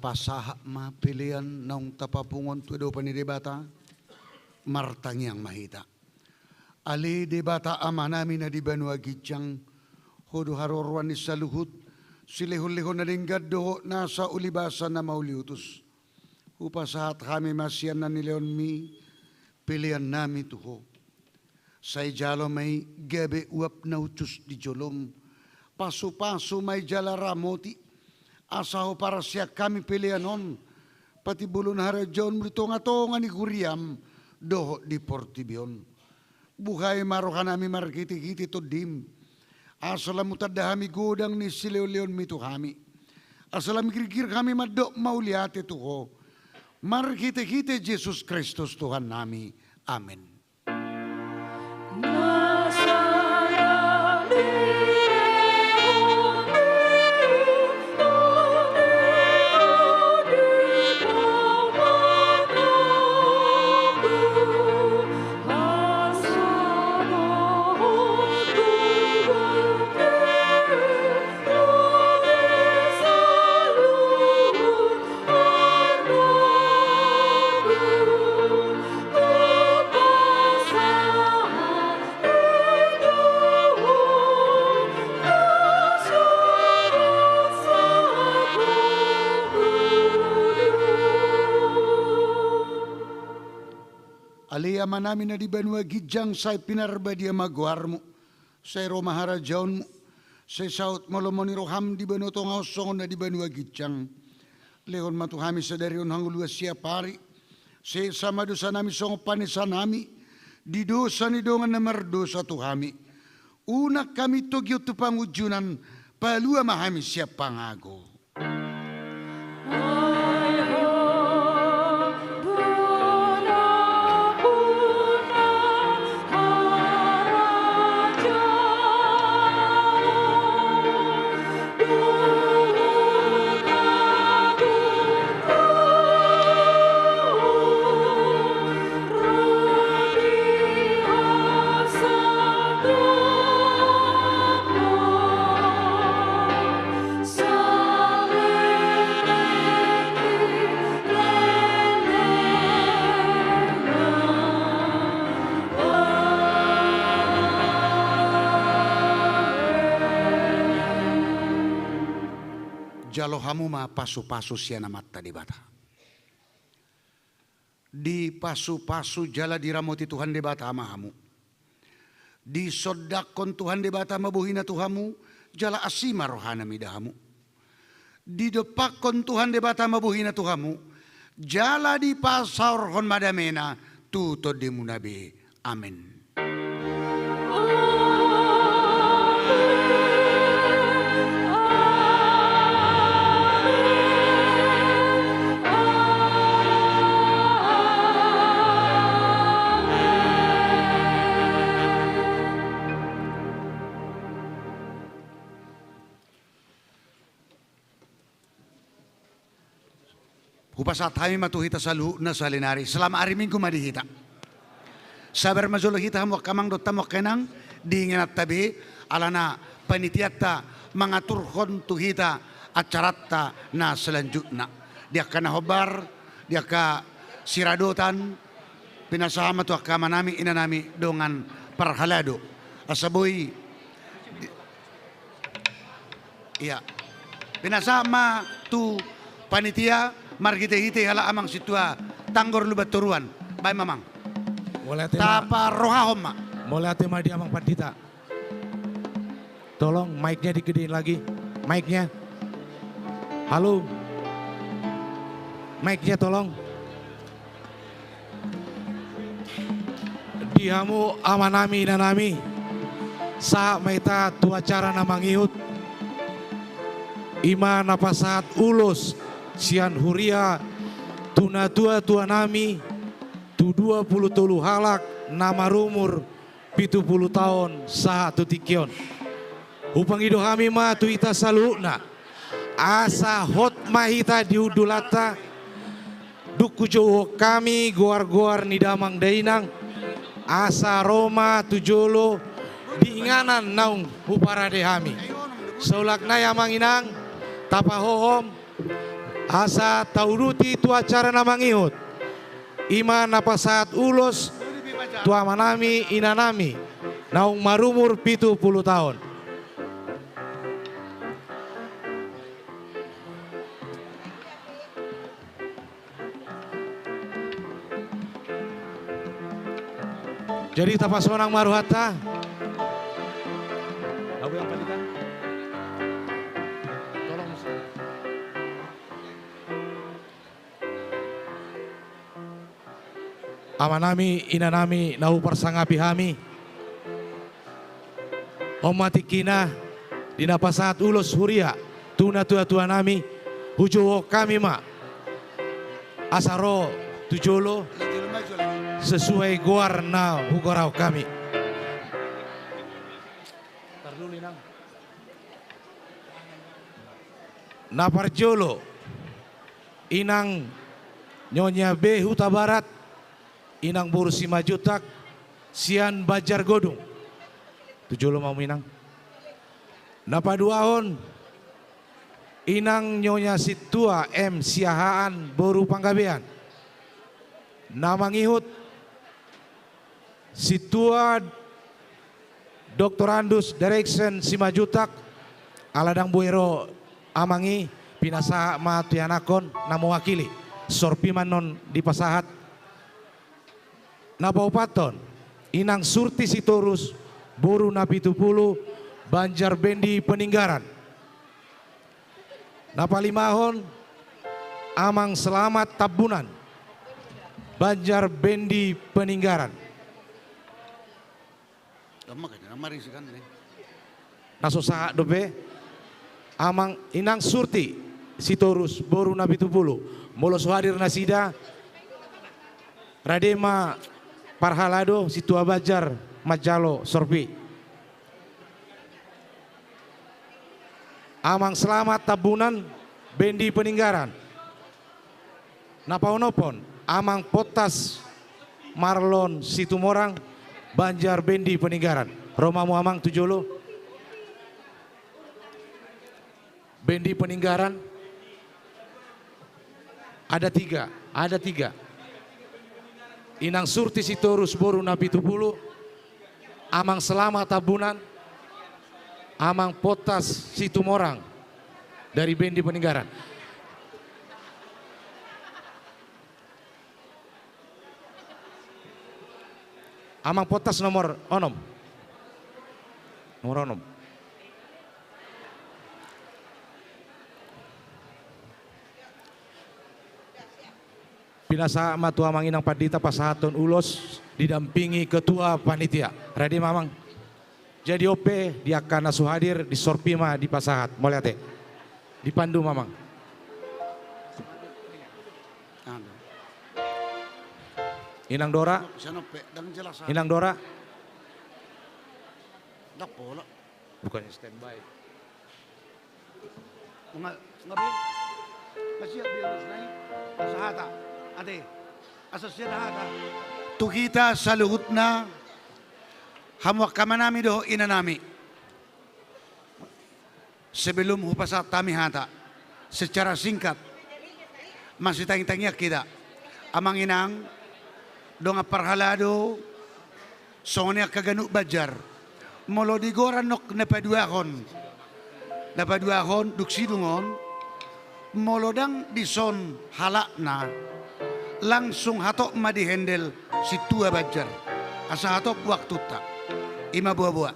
Pasahat ma pelean naung tapapungu on tu adopan ni Debata. Martangiang ma hita. Ale Debata Amanami na di banua ginjang, Ho do haroroan ni saluhut silehonlehon na denggan dohot nasa ulibasa na mauliutus. Hupasahat hami ma sian na nilehonMi peleannami tu Ho. Sai jalo ma i gabe uap na ucus di joloM. Pasupasu ma i jala ramoti, asa huparsian hami pelean on patimbulhon harajaonMu di tongatonga ni huriaM dohot di portibi on. Buhai ma rohanami marhitehite TondiM, asa lam hutanda hami godang ni silehonlehonMi tu hami, asa lam girgir hami mandok mauliate tu Ho, marhitehite Jesus Kristus Tuhannami. Amen. Ale Amanami na di banua ginjang, sai pinarbadia ma goarMu. Sai ro ma harajaonMu. Sai saut ma lomo ni rohaM di banua tonga on songon na di banua ginjang. Lehon ma tu hami sadari on hangoluan siapari. Sesa ma dosanami songon panesanami di dosa ni dongan na mardosa tu hami. Unang hami togihon tu pangunjunan, palua ma hami sian pangago. Jalo hamu ma pasupasu sian Amanta Debata. Dipasupasu jala diramoti Tuhan Debata ma hamu. Disondangkon Tuhan Debata ma bohina tu hamu, jala asi ma rohana mida hamu. Didompakkon Tuhan Debata ma bohina tu hamu, jala dipasaorhon ma damena tu tondimuna be. Amen. Hupasahat hami ma tu hita saluhutna sahali nari. Selamat hari Minggu ma di hita. Sabar ma jolo hita hamu angka amang dohot hamu angka inang, di ingananta be, alana panitianta mangaturhon tu hita acaranta na selanjutna. Di angka na hombar, di angka siradotan, pinasahat ma tu angka amanami, inanami, dongan parhalado. Asa boi. Ia. Pinasahat ma tu panitia marhitehite halak amang sintua Tanggor Lumban Toruan. Baen ma amang. Mauliate ma. Taparrohahon ma. Mauliate ma di amang pandita. Tolong mic-nya digedein lagi. Mic-nya. Halo. Mic-nya tolong. Di hamu amanami inanami, sahat ma hita tu acara na mangihut. I ma na pasahat ulos sian huria tu natuatuanami, tu dua pulu tolu halak na marumur pitu pulu taon sahat tu tingki on. Hupangido hami ma tu hita saluhutna, asa hot ma hita di hundulanta. Dung hujouhon hami goargoar ni damang dainang, asa ro ma tu jolo di inganan naung huparade hami. Saulak nai amang inang, tapahohom. Asa tauduti tu acara na mangihut, i ma na pasahat ulos tu amanami inanami naung marumur pitu pulu taon. Jadi tapasonang ma rohanta. Tolong. Amanami, inanami na huparsangapi hami. On ma tingkina, di na pasahat ulos huria tu natuatuanami, hujouhon hami ma asa ro tu jolo sesuai goar na hugoarhon hami. Na parjolo, Inang Nyonya B Hutabarat, Inang boru Simanjuntak, sian Banjar Godung. Tu jolo ma hamu, Inang. Na paduahon, Inang Nyonya Sintua M Siahaan boru Panggabean. Na mangihut, Sintua Doktorandus Deraiksen Simanjuntak, ala ndang boi ro amang i, pinasahat ma tu ianakhon na mewakili, sorpi ma annon dipasahat. Na paopathon, Inang Surti Sitorus, boru Napitupulu, Banjar Bendi Peninggaran. Na palimahon, Amang Selamat Tambunan, Banjar Bendi Peninggaran. Na so sahat dope, Amang, Inang Surti Sitorus, boru Napitupulu. Molo so hadir nasida, rade ma parhalado, sintua banjar manjalo sorpi. Amang Selamat Tambunan, Bendi Peninggaran. Na paonomhon, Amang Pottas Marlon Situmorang, Banjar Bendi Peninggaran. Ro ma hamu, Amang, tu jolo. Bendi Peninggaran. Ada tiga, ada tiga. Inang Surti Sitorus, boru Napitupulu, Amang Selamat Tambunan, Amang Pottas Situmorang dari Bendi Peninggaran. Amang Pottas nomor onom. Nomor onom. Pinasahat ma tu Amang Inang Pandita pasahathon ulos didampingi ketua panitia. Rade ma, Amang. Jadi on pe di angka na so hadir, di sorpi ma dipasahat. Mauliate. Dipandu ma, Amang. Inang Dora. Inang Dora. Bukannya standby. Nga, nga be. Nga siap be, harus naik. Asa hata. Ate. Asa siap hata. Tu hita saluhutna, hamu angka amanami dohot inanami. Sebelum hupasahat hami hata, secara singkat, masitangitangian hita. Amang inang, dongan parhalado, songon i angka ganup banjar. Molo di goran nong na paduahon, na paduahon dung sidung on, molo ndang dison halakna, langsung hatop ma dihendel sintua banjar. Asa hatop waktunta. I ma boaboa.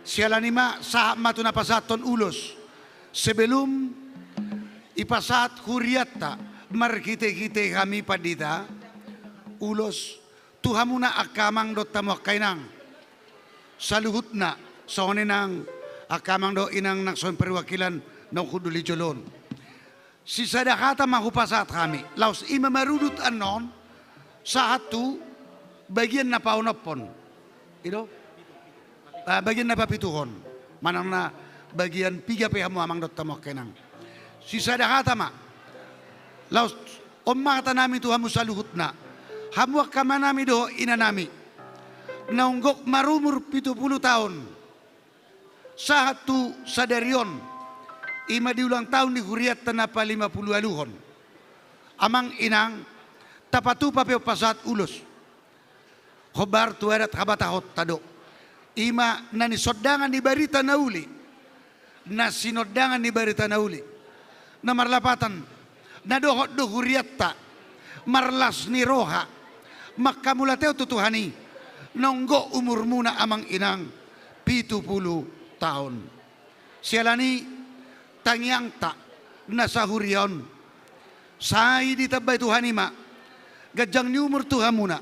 Siala ni i ma, sahat ma tu na pasahathon ulos. Sebelum dipasahat hurianta, marhitehite hami pandita, ulos tu hamuna angka amang dohot hamu angka inang. Saluhutna, songon i nang angka amang dohot inang na songon perwakilan naung hundul di jolo on. Sisada hata ma hupasahat hami. Laos i ma marudut annon, sahat tu bagian na paonomhon. I do? Ah, bagian na papituhon. Manang na bagian piga pe hamu amang dohot hamu angka inang. Sisada hata ma. Laos on ma hatanami tu hamu saluhutna. Hamu angka amanami dohot inanami. Naung gok marumur pitu pulu taon. Sahat tu sadari on, I ma di ulang tahun ni hurianta na palima pulu ualuhon. Amang inang, tapatupa pe on pasahat ulos. Hombar tu adat habatahonta do. I ma na nisondangan ni barita na uli. Na sinondangan ni barita na uli. Na marlapatan, na dohot do hurianta marlas ni roha manghamauliatehon tu Tuhan i, nunga umurmuna amang inang pitu pulu taon. Siala ni i, tangiangta na sahuria on, sai ditambai Tuhan i ma ganjang ni umur tu hamuna,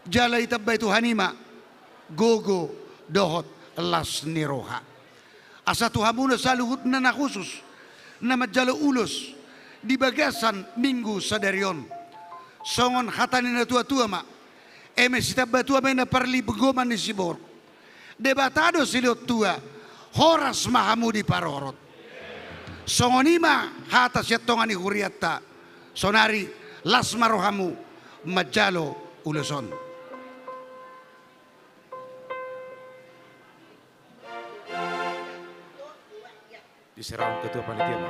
jala ditambai Tuhan i ma gogo dohot las ni roha. Asa tu hamuna saluhutna na khusus na manjalo ulos di bagasan Minggu sadari on, songon hata ni natuatua ma, eme sitambatua ma i na parlinggoman ni siborok, Debata do silehon tua, horas ma hamu diparorot. Songon i ma hata sian tonga ni hurianta. Saonari, las ma rohamu manjalo ulos on. Diserahon ketua panitia ma.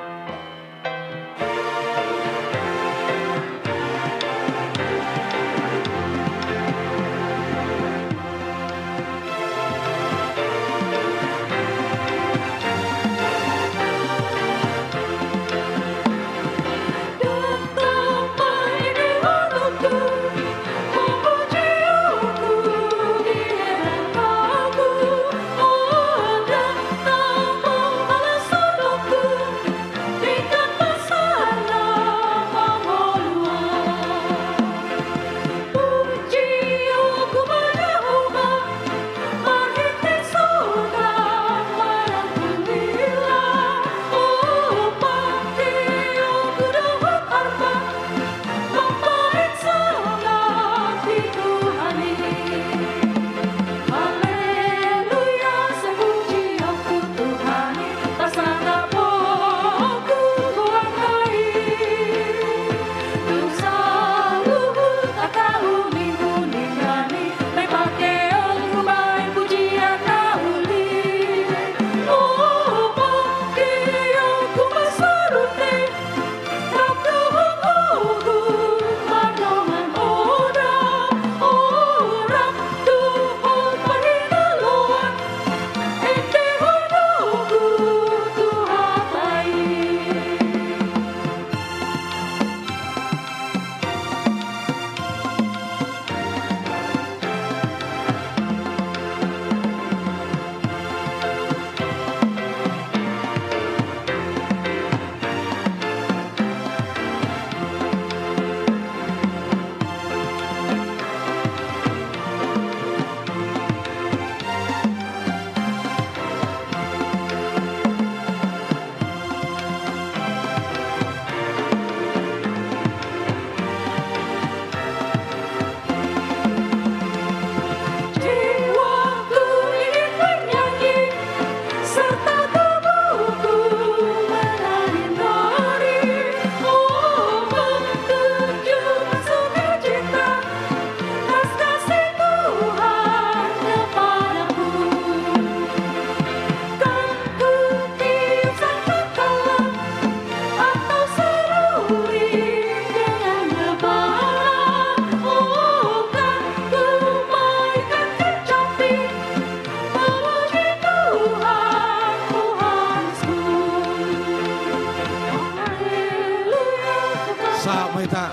Sahat ma hita.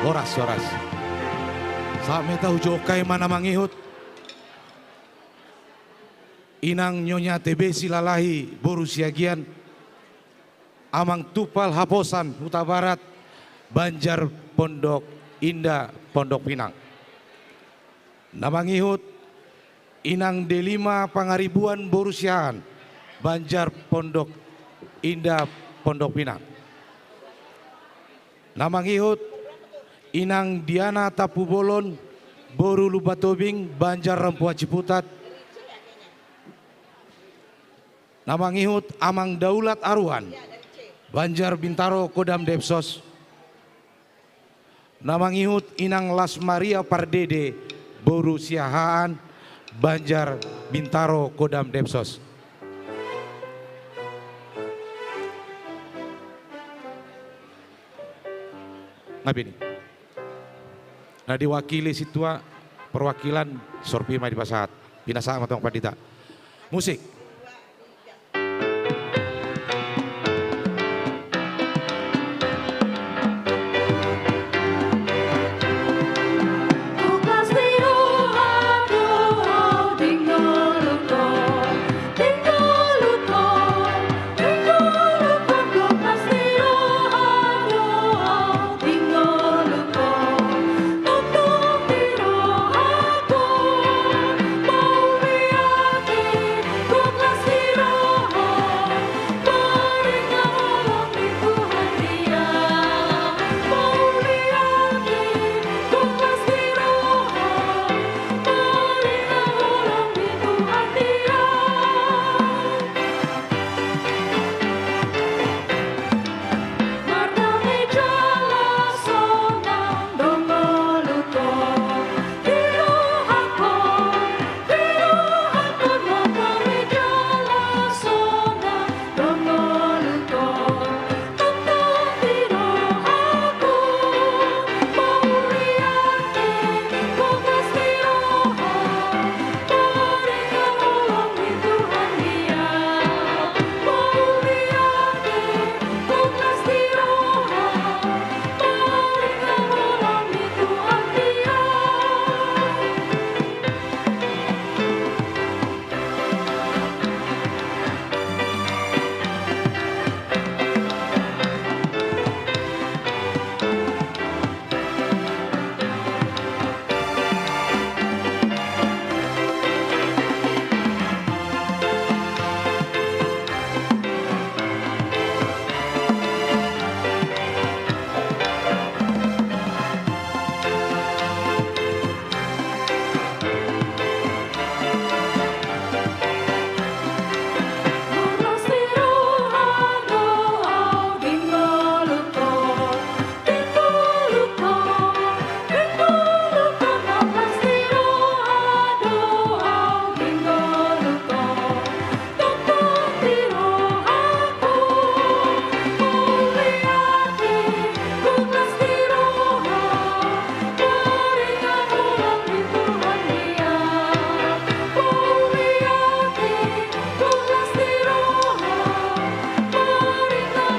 Horas, horas. Sahat ma hita, hujou hami ma na mangihut. Inang Nyonya T B Silalahi boru Siagian, Amang Tumpal Haposan Hutabarat, Banjar Pondok Indah Pondok Pinang. Na mangihut, Inang Delima Pangaribuan boru Siahaan, Banjar Pondok Indah Pondok Pinang. Na mangihut, Inang Diana Tampubolon boru Lumban Tobing, Banjar Rampuan Ciputat. Na mangihut, Amang Daulat Aruan, Banjar Bintaro Kodam Depsos. Na mangihut, Inang Las Maria Pardede boru Siahaan, Banjar Bintaro Kodam Depsos. Apa ini? Na diwakili sintua perwakilan, sorpi ma dipasahat. Pinasahat ma tong pandita. Musik.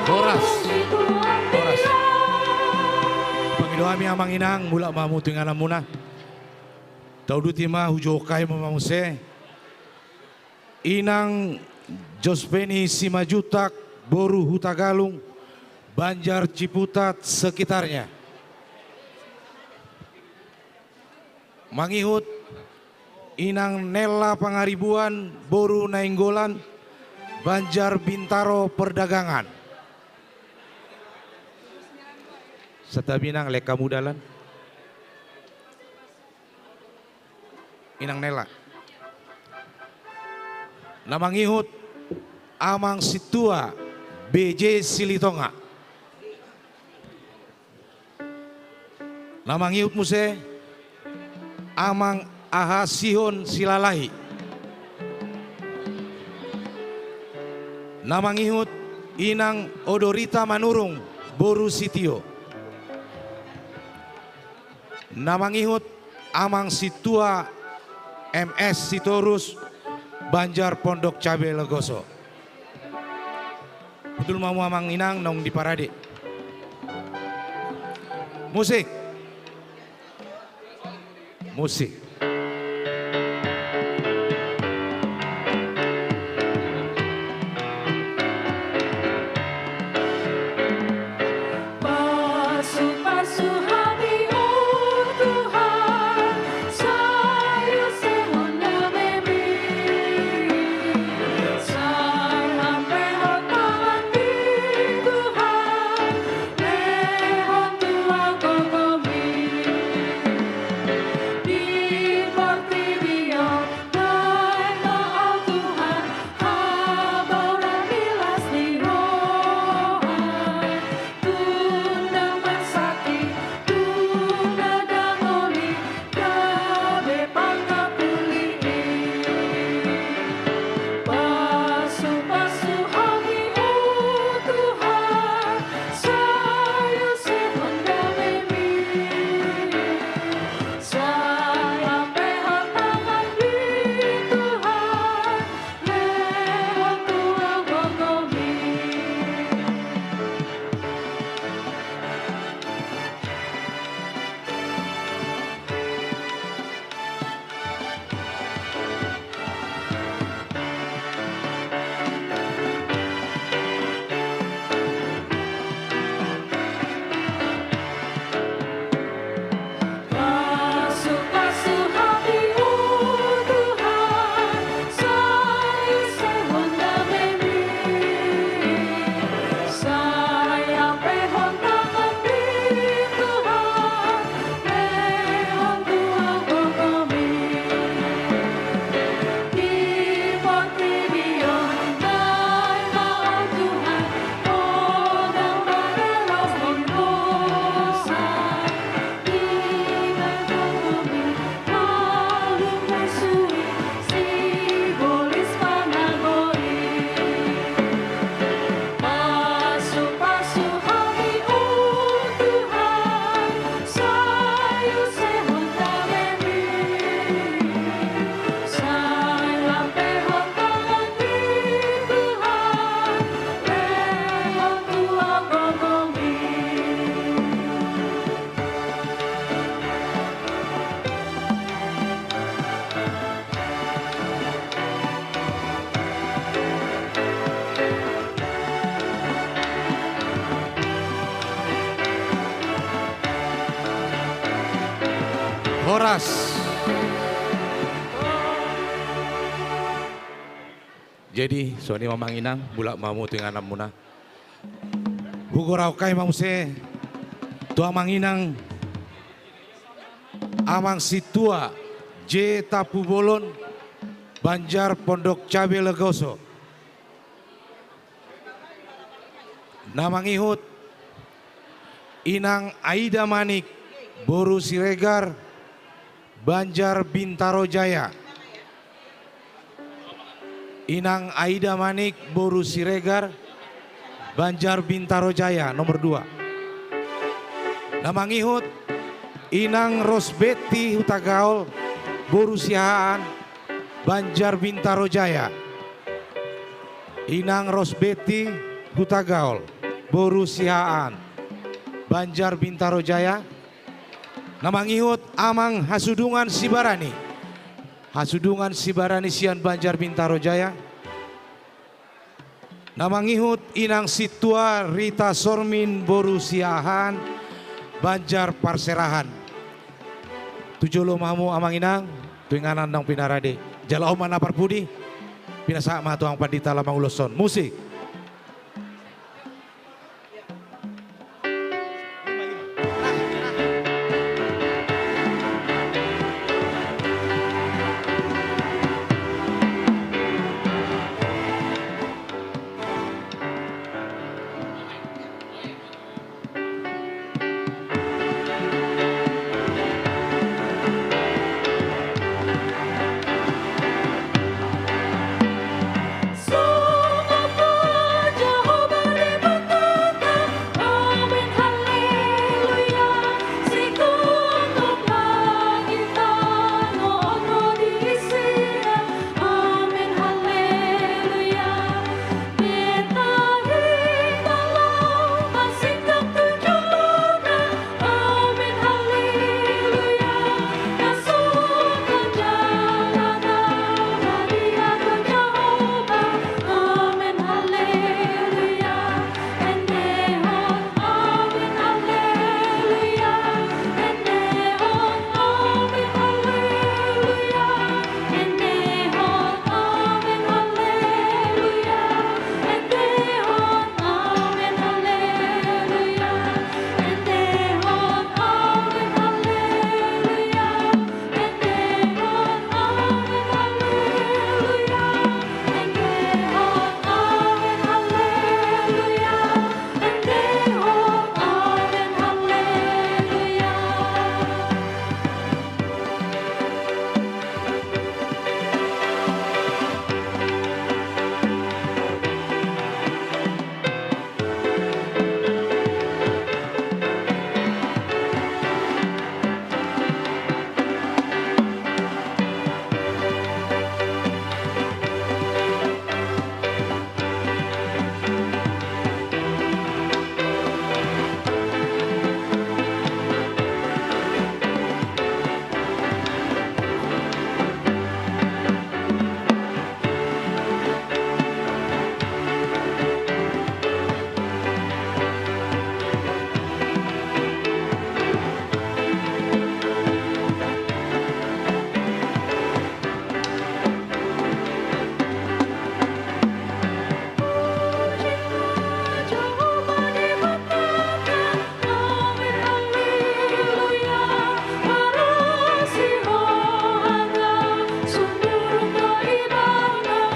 Horas. Horas. Pangido hami amang inang, mulak ma hamu tu ingananmuna. Tauduti ma hujohon hami ma muse. Inang Jospeni Simanjuntak, boru Hutagalung, Banjar Ciputat sekitarnya. Mangihut Inang Nella Pangaribuan, boru Nainggolan, Banjar Bintaro Perdagangan. Santabi inang, lehon hamu dalan. Inang Nella. Na mangihut Amang Sintua B J Silitonga. Na mangihut muse Amang Aha Sihon Silalahi. Na mangihut Inang Odorita Manurung, boru Sitio. Na mangihut Amang Sintua M S Sitorus, Banjar Pondok Cabe Legoso. Hundul ma hamu amang inang, naung diparade. Musik. Musik. Horas. Jadi, songon i ma amang inang, mulak ma hamu tu ingananmuna. Hugoraon hami ma muse tu amang inang, Amang Sintua J Tampubolon, Banjar Pondok Cabe Legoso. Na mangihut, Inang Aida Manik, boru Siregar, Banjar Bintaro Jaya. Inang Aida Manik, boru Siregar, Banjar Bintaro Jaya, nomor dua. Na mangihut, Inang Rosbeti Hutagaol, boru Siahaan, Banjar Bintaro Jaya. Inang Rosbeti Hutagaol, boru Siahaan, Banjar Bintaro Jaya. Na mangihut, Amang Hasudungan Sibarani, Hasudungan Sibarani sian Banjar Bintaro Jaya. Na mangihut, Inang Sintua Rita Sormin, boru Siahaan, Banjar Parserahan. Tu jolo ma hamu amang inang, tu inganan naung pinarade. Jalo ma na parpudi, pinasahat ma tu amang pandita laho manguloshon. Musik.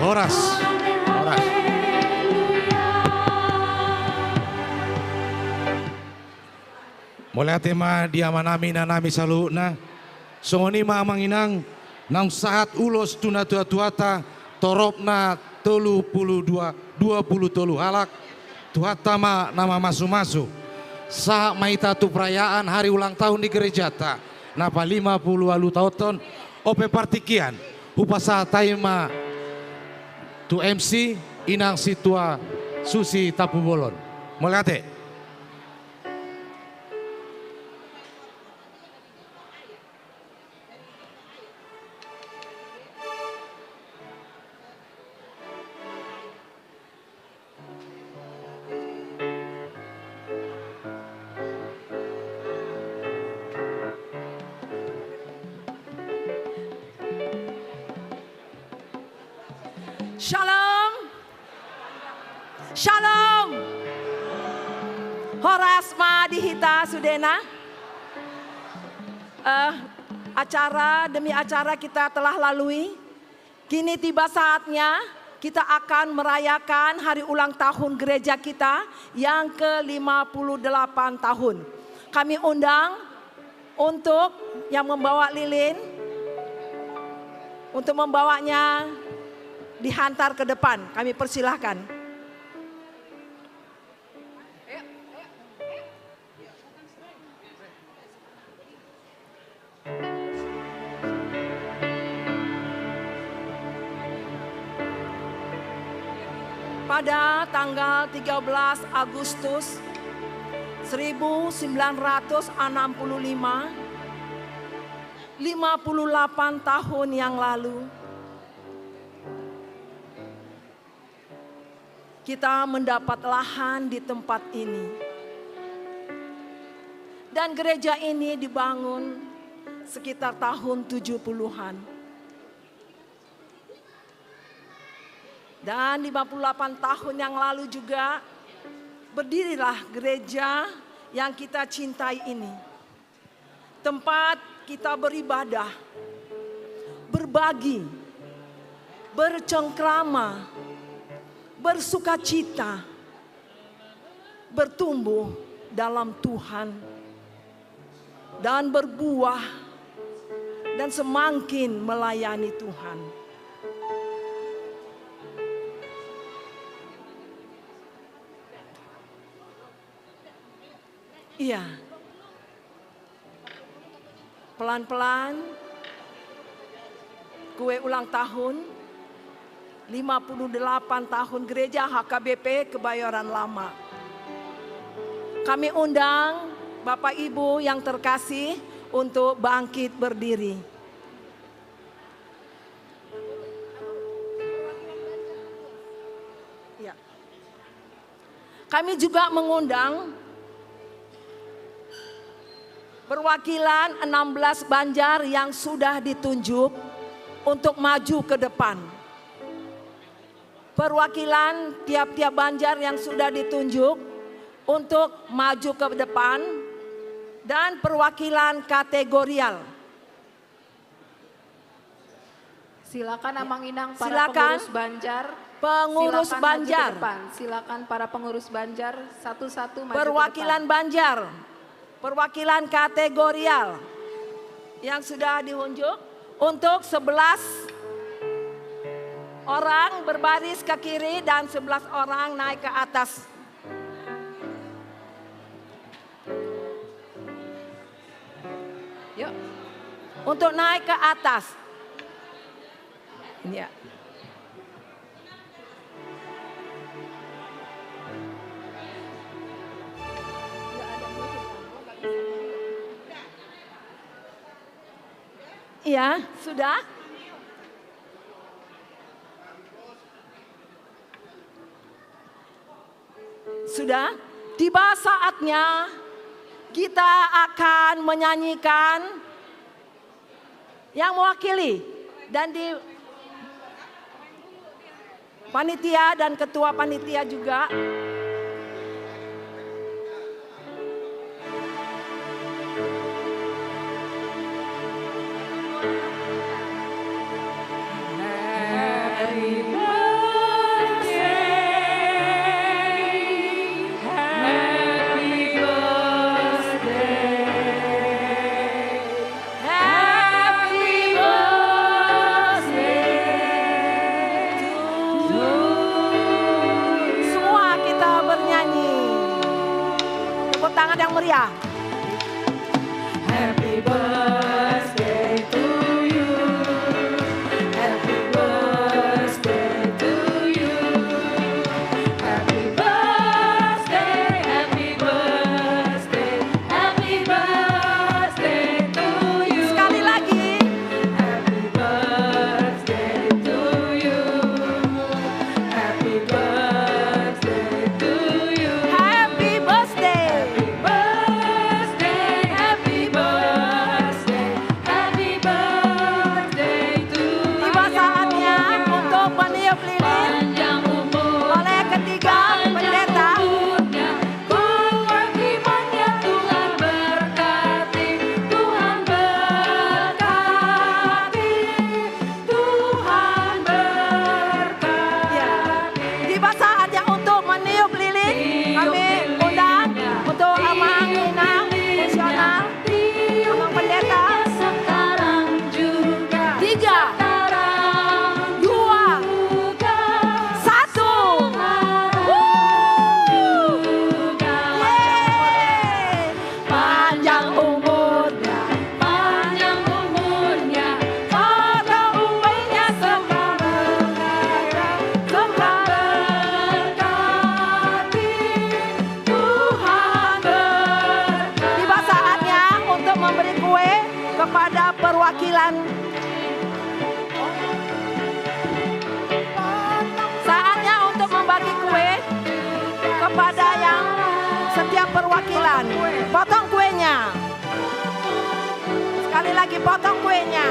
Horas. Horas. Mauliate ma di amanami, inanami saluhutna. Songon i ma amang inang, naung sahat ulos tu natuatuanta, torop na tolu pulu dua, dua pulu tolu halak. Tuhanta ma na mamasumasu. Sahat ma hita tu perayaan hari ulang tahun di gerejanta na palima pulu ualu taonhon. Ope partingkian, hupasahat hami ma tu M C, Inang Sintua Susi Tampubolon. Mauliate. Shalom. Shalom. Horas ma di hita sudena. Eh, acara demi acara kita telah lalui. Kini tiba saatnya kita akan merayakan hari ulang tahun gereja kita yang ke lima puluh delapan tahun. Kami undang untuk yang membawa lilin, untuk membawanya dihantar ke depan. Kami persilahkan. Pada tanggal tiga belas Agustus seribu sembilan ratus enam puluh lima, lima puluh delapan tahun yang lalu, kita mendapat lahan di tempat ini. Dan gereja ini dibangun sekitar tahun tujuh puluhan. Dan lima puluh delapan tahun yang lalu juga berdirilah gereja yang kita cintai ini. Tempat kita beribadah, berbagi, bercengkrama, bersukacita, bertumbuh dalam Tuhan, dan berbuah, dan semakin melayani Tuhan. Iya. Pelan-pelan, kue ulang tahun lima puluh delapan tahun Gereja H K B P Kebayoran Lama. Kami undang Bapak Ibu yang terkasih untuk bangkit berdiri. Ya. Kami juga mengundang perwakilan enam belas banjar yang sudah ditunjuk untuk maju ke depan. Perwakilan tiap-tiap banjar yang sudah ditunjuk untuk maju ke depan dan perwakilan kategorial. Silakan Amang Inang, para pengurus banjar. Pengurus banjar. Silakan maju ke depan. Silakan para pengurus banjar satu-satu maju ke depan. Perwakilan banjar. Perwakilan kategorial yang sudah diunjuk untuk sebelas orang berbaris ke kiri dan sebelas orang naik ke atas. Yuk. Untuk naik ke atas. Ini ya. Iya, sudah. Sudah, tiba saatnya kita akan menyanyikan yang mewakili dan di panitia dan ketua panitia juga. Happy birthday, happy birthday, happy birthday to you. Semua kita bernyanyi. Tepuk tangan yang meriah. Happy birthday to you. Happy birthday to you. Happy birthday, happy birthday, happy birthday to you. Sekali lagi. Happy birthday to you. Happy birthday to you. Happy birthday. Happy birthday, happy birthday. Potong kuenya. Sekali lagi, potong kuenya.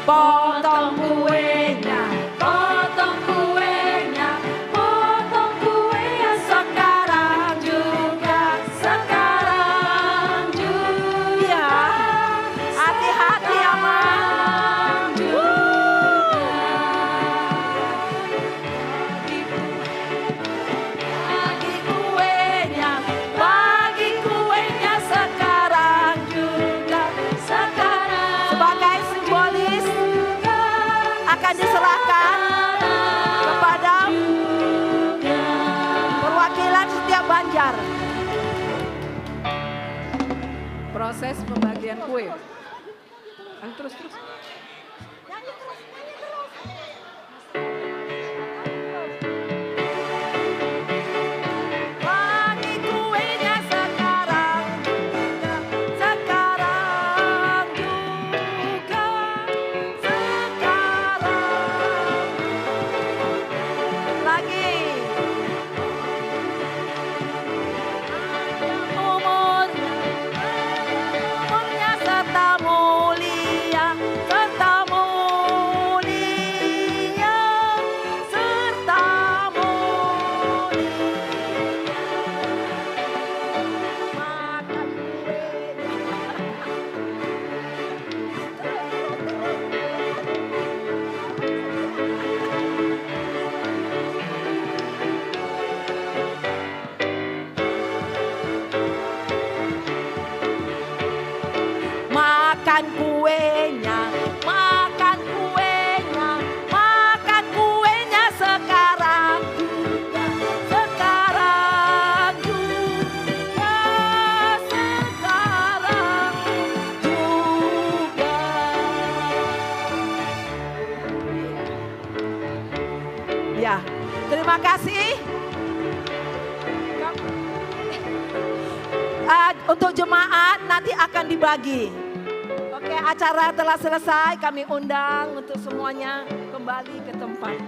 Potong kuenya, potong kuenya, potong kuenya sekarang juga, sekarang juga. Iya. Hati-hati, Amang. Sekarang juga. Bagi kuenya, bagi kuenya sekarang juga, sekarang. Sebagai simbolis akan diserahkan kepada perwakilan setiap Banjar. Proses pembagian kue. Ayo, terus, terus. Bagi kuenya sekarang juga, sekarang juga, sekarang. Lagi. Umurnya, umurnya serta mulia, serta mulia, serta mulia. Makan kue. Makan kuenya, makan kuenya, makan kuenya sekarang juga, sekarang juga, sekarang juga. Ya, terima kasih. Ah, untuk jemaat nanti akan dibagi. Oke, acara telah selesai, kami undang untuk semuanya kembali ke tempat.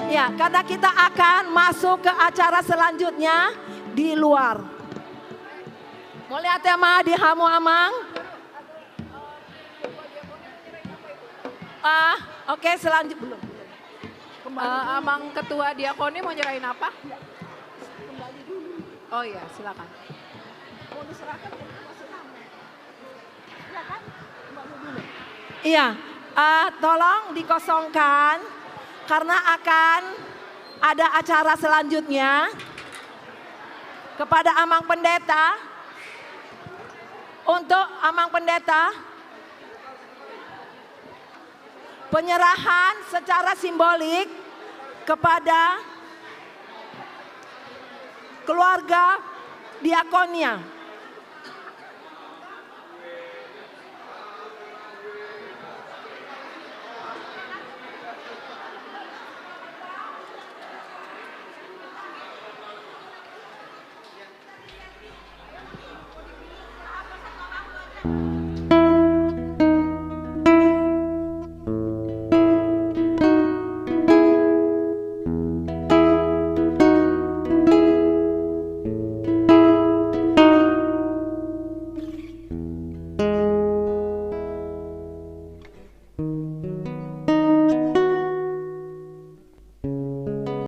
Ya, karena kita akan masuk ke acara selanjutnya di luar. Mauliate ma di hamu, Amang. Ah, oke, selanjut-, belum, belum. Kembali dulu. Eh, Amang Ketua Diakoni mau nyerahin apa? Iya. Kembali dulu. Oh iya, silakan. Mau diserahkan ke masing-masing. Iya kan? Kembali dulu. Iya, eh, tolong dikosongkan karena akan ada acara selanjutnya. Kepada Amang Pendeta, untuk Amang Pendeta, penyerahan secara simbolik kepada keluarga Diakonia.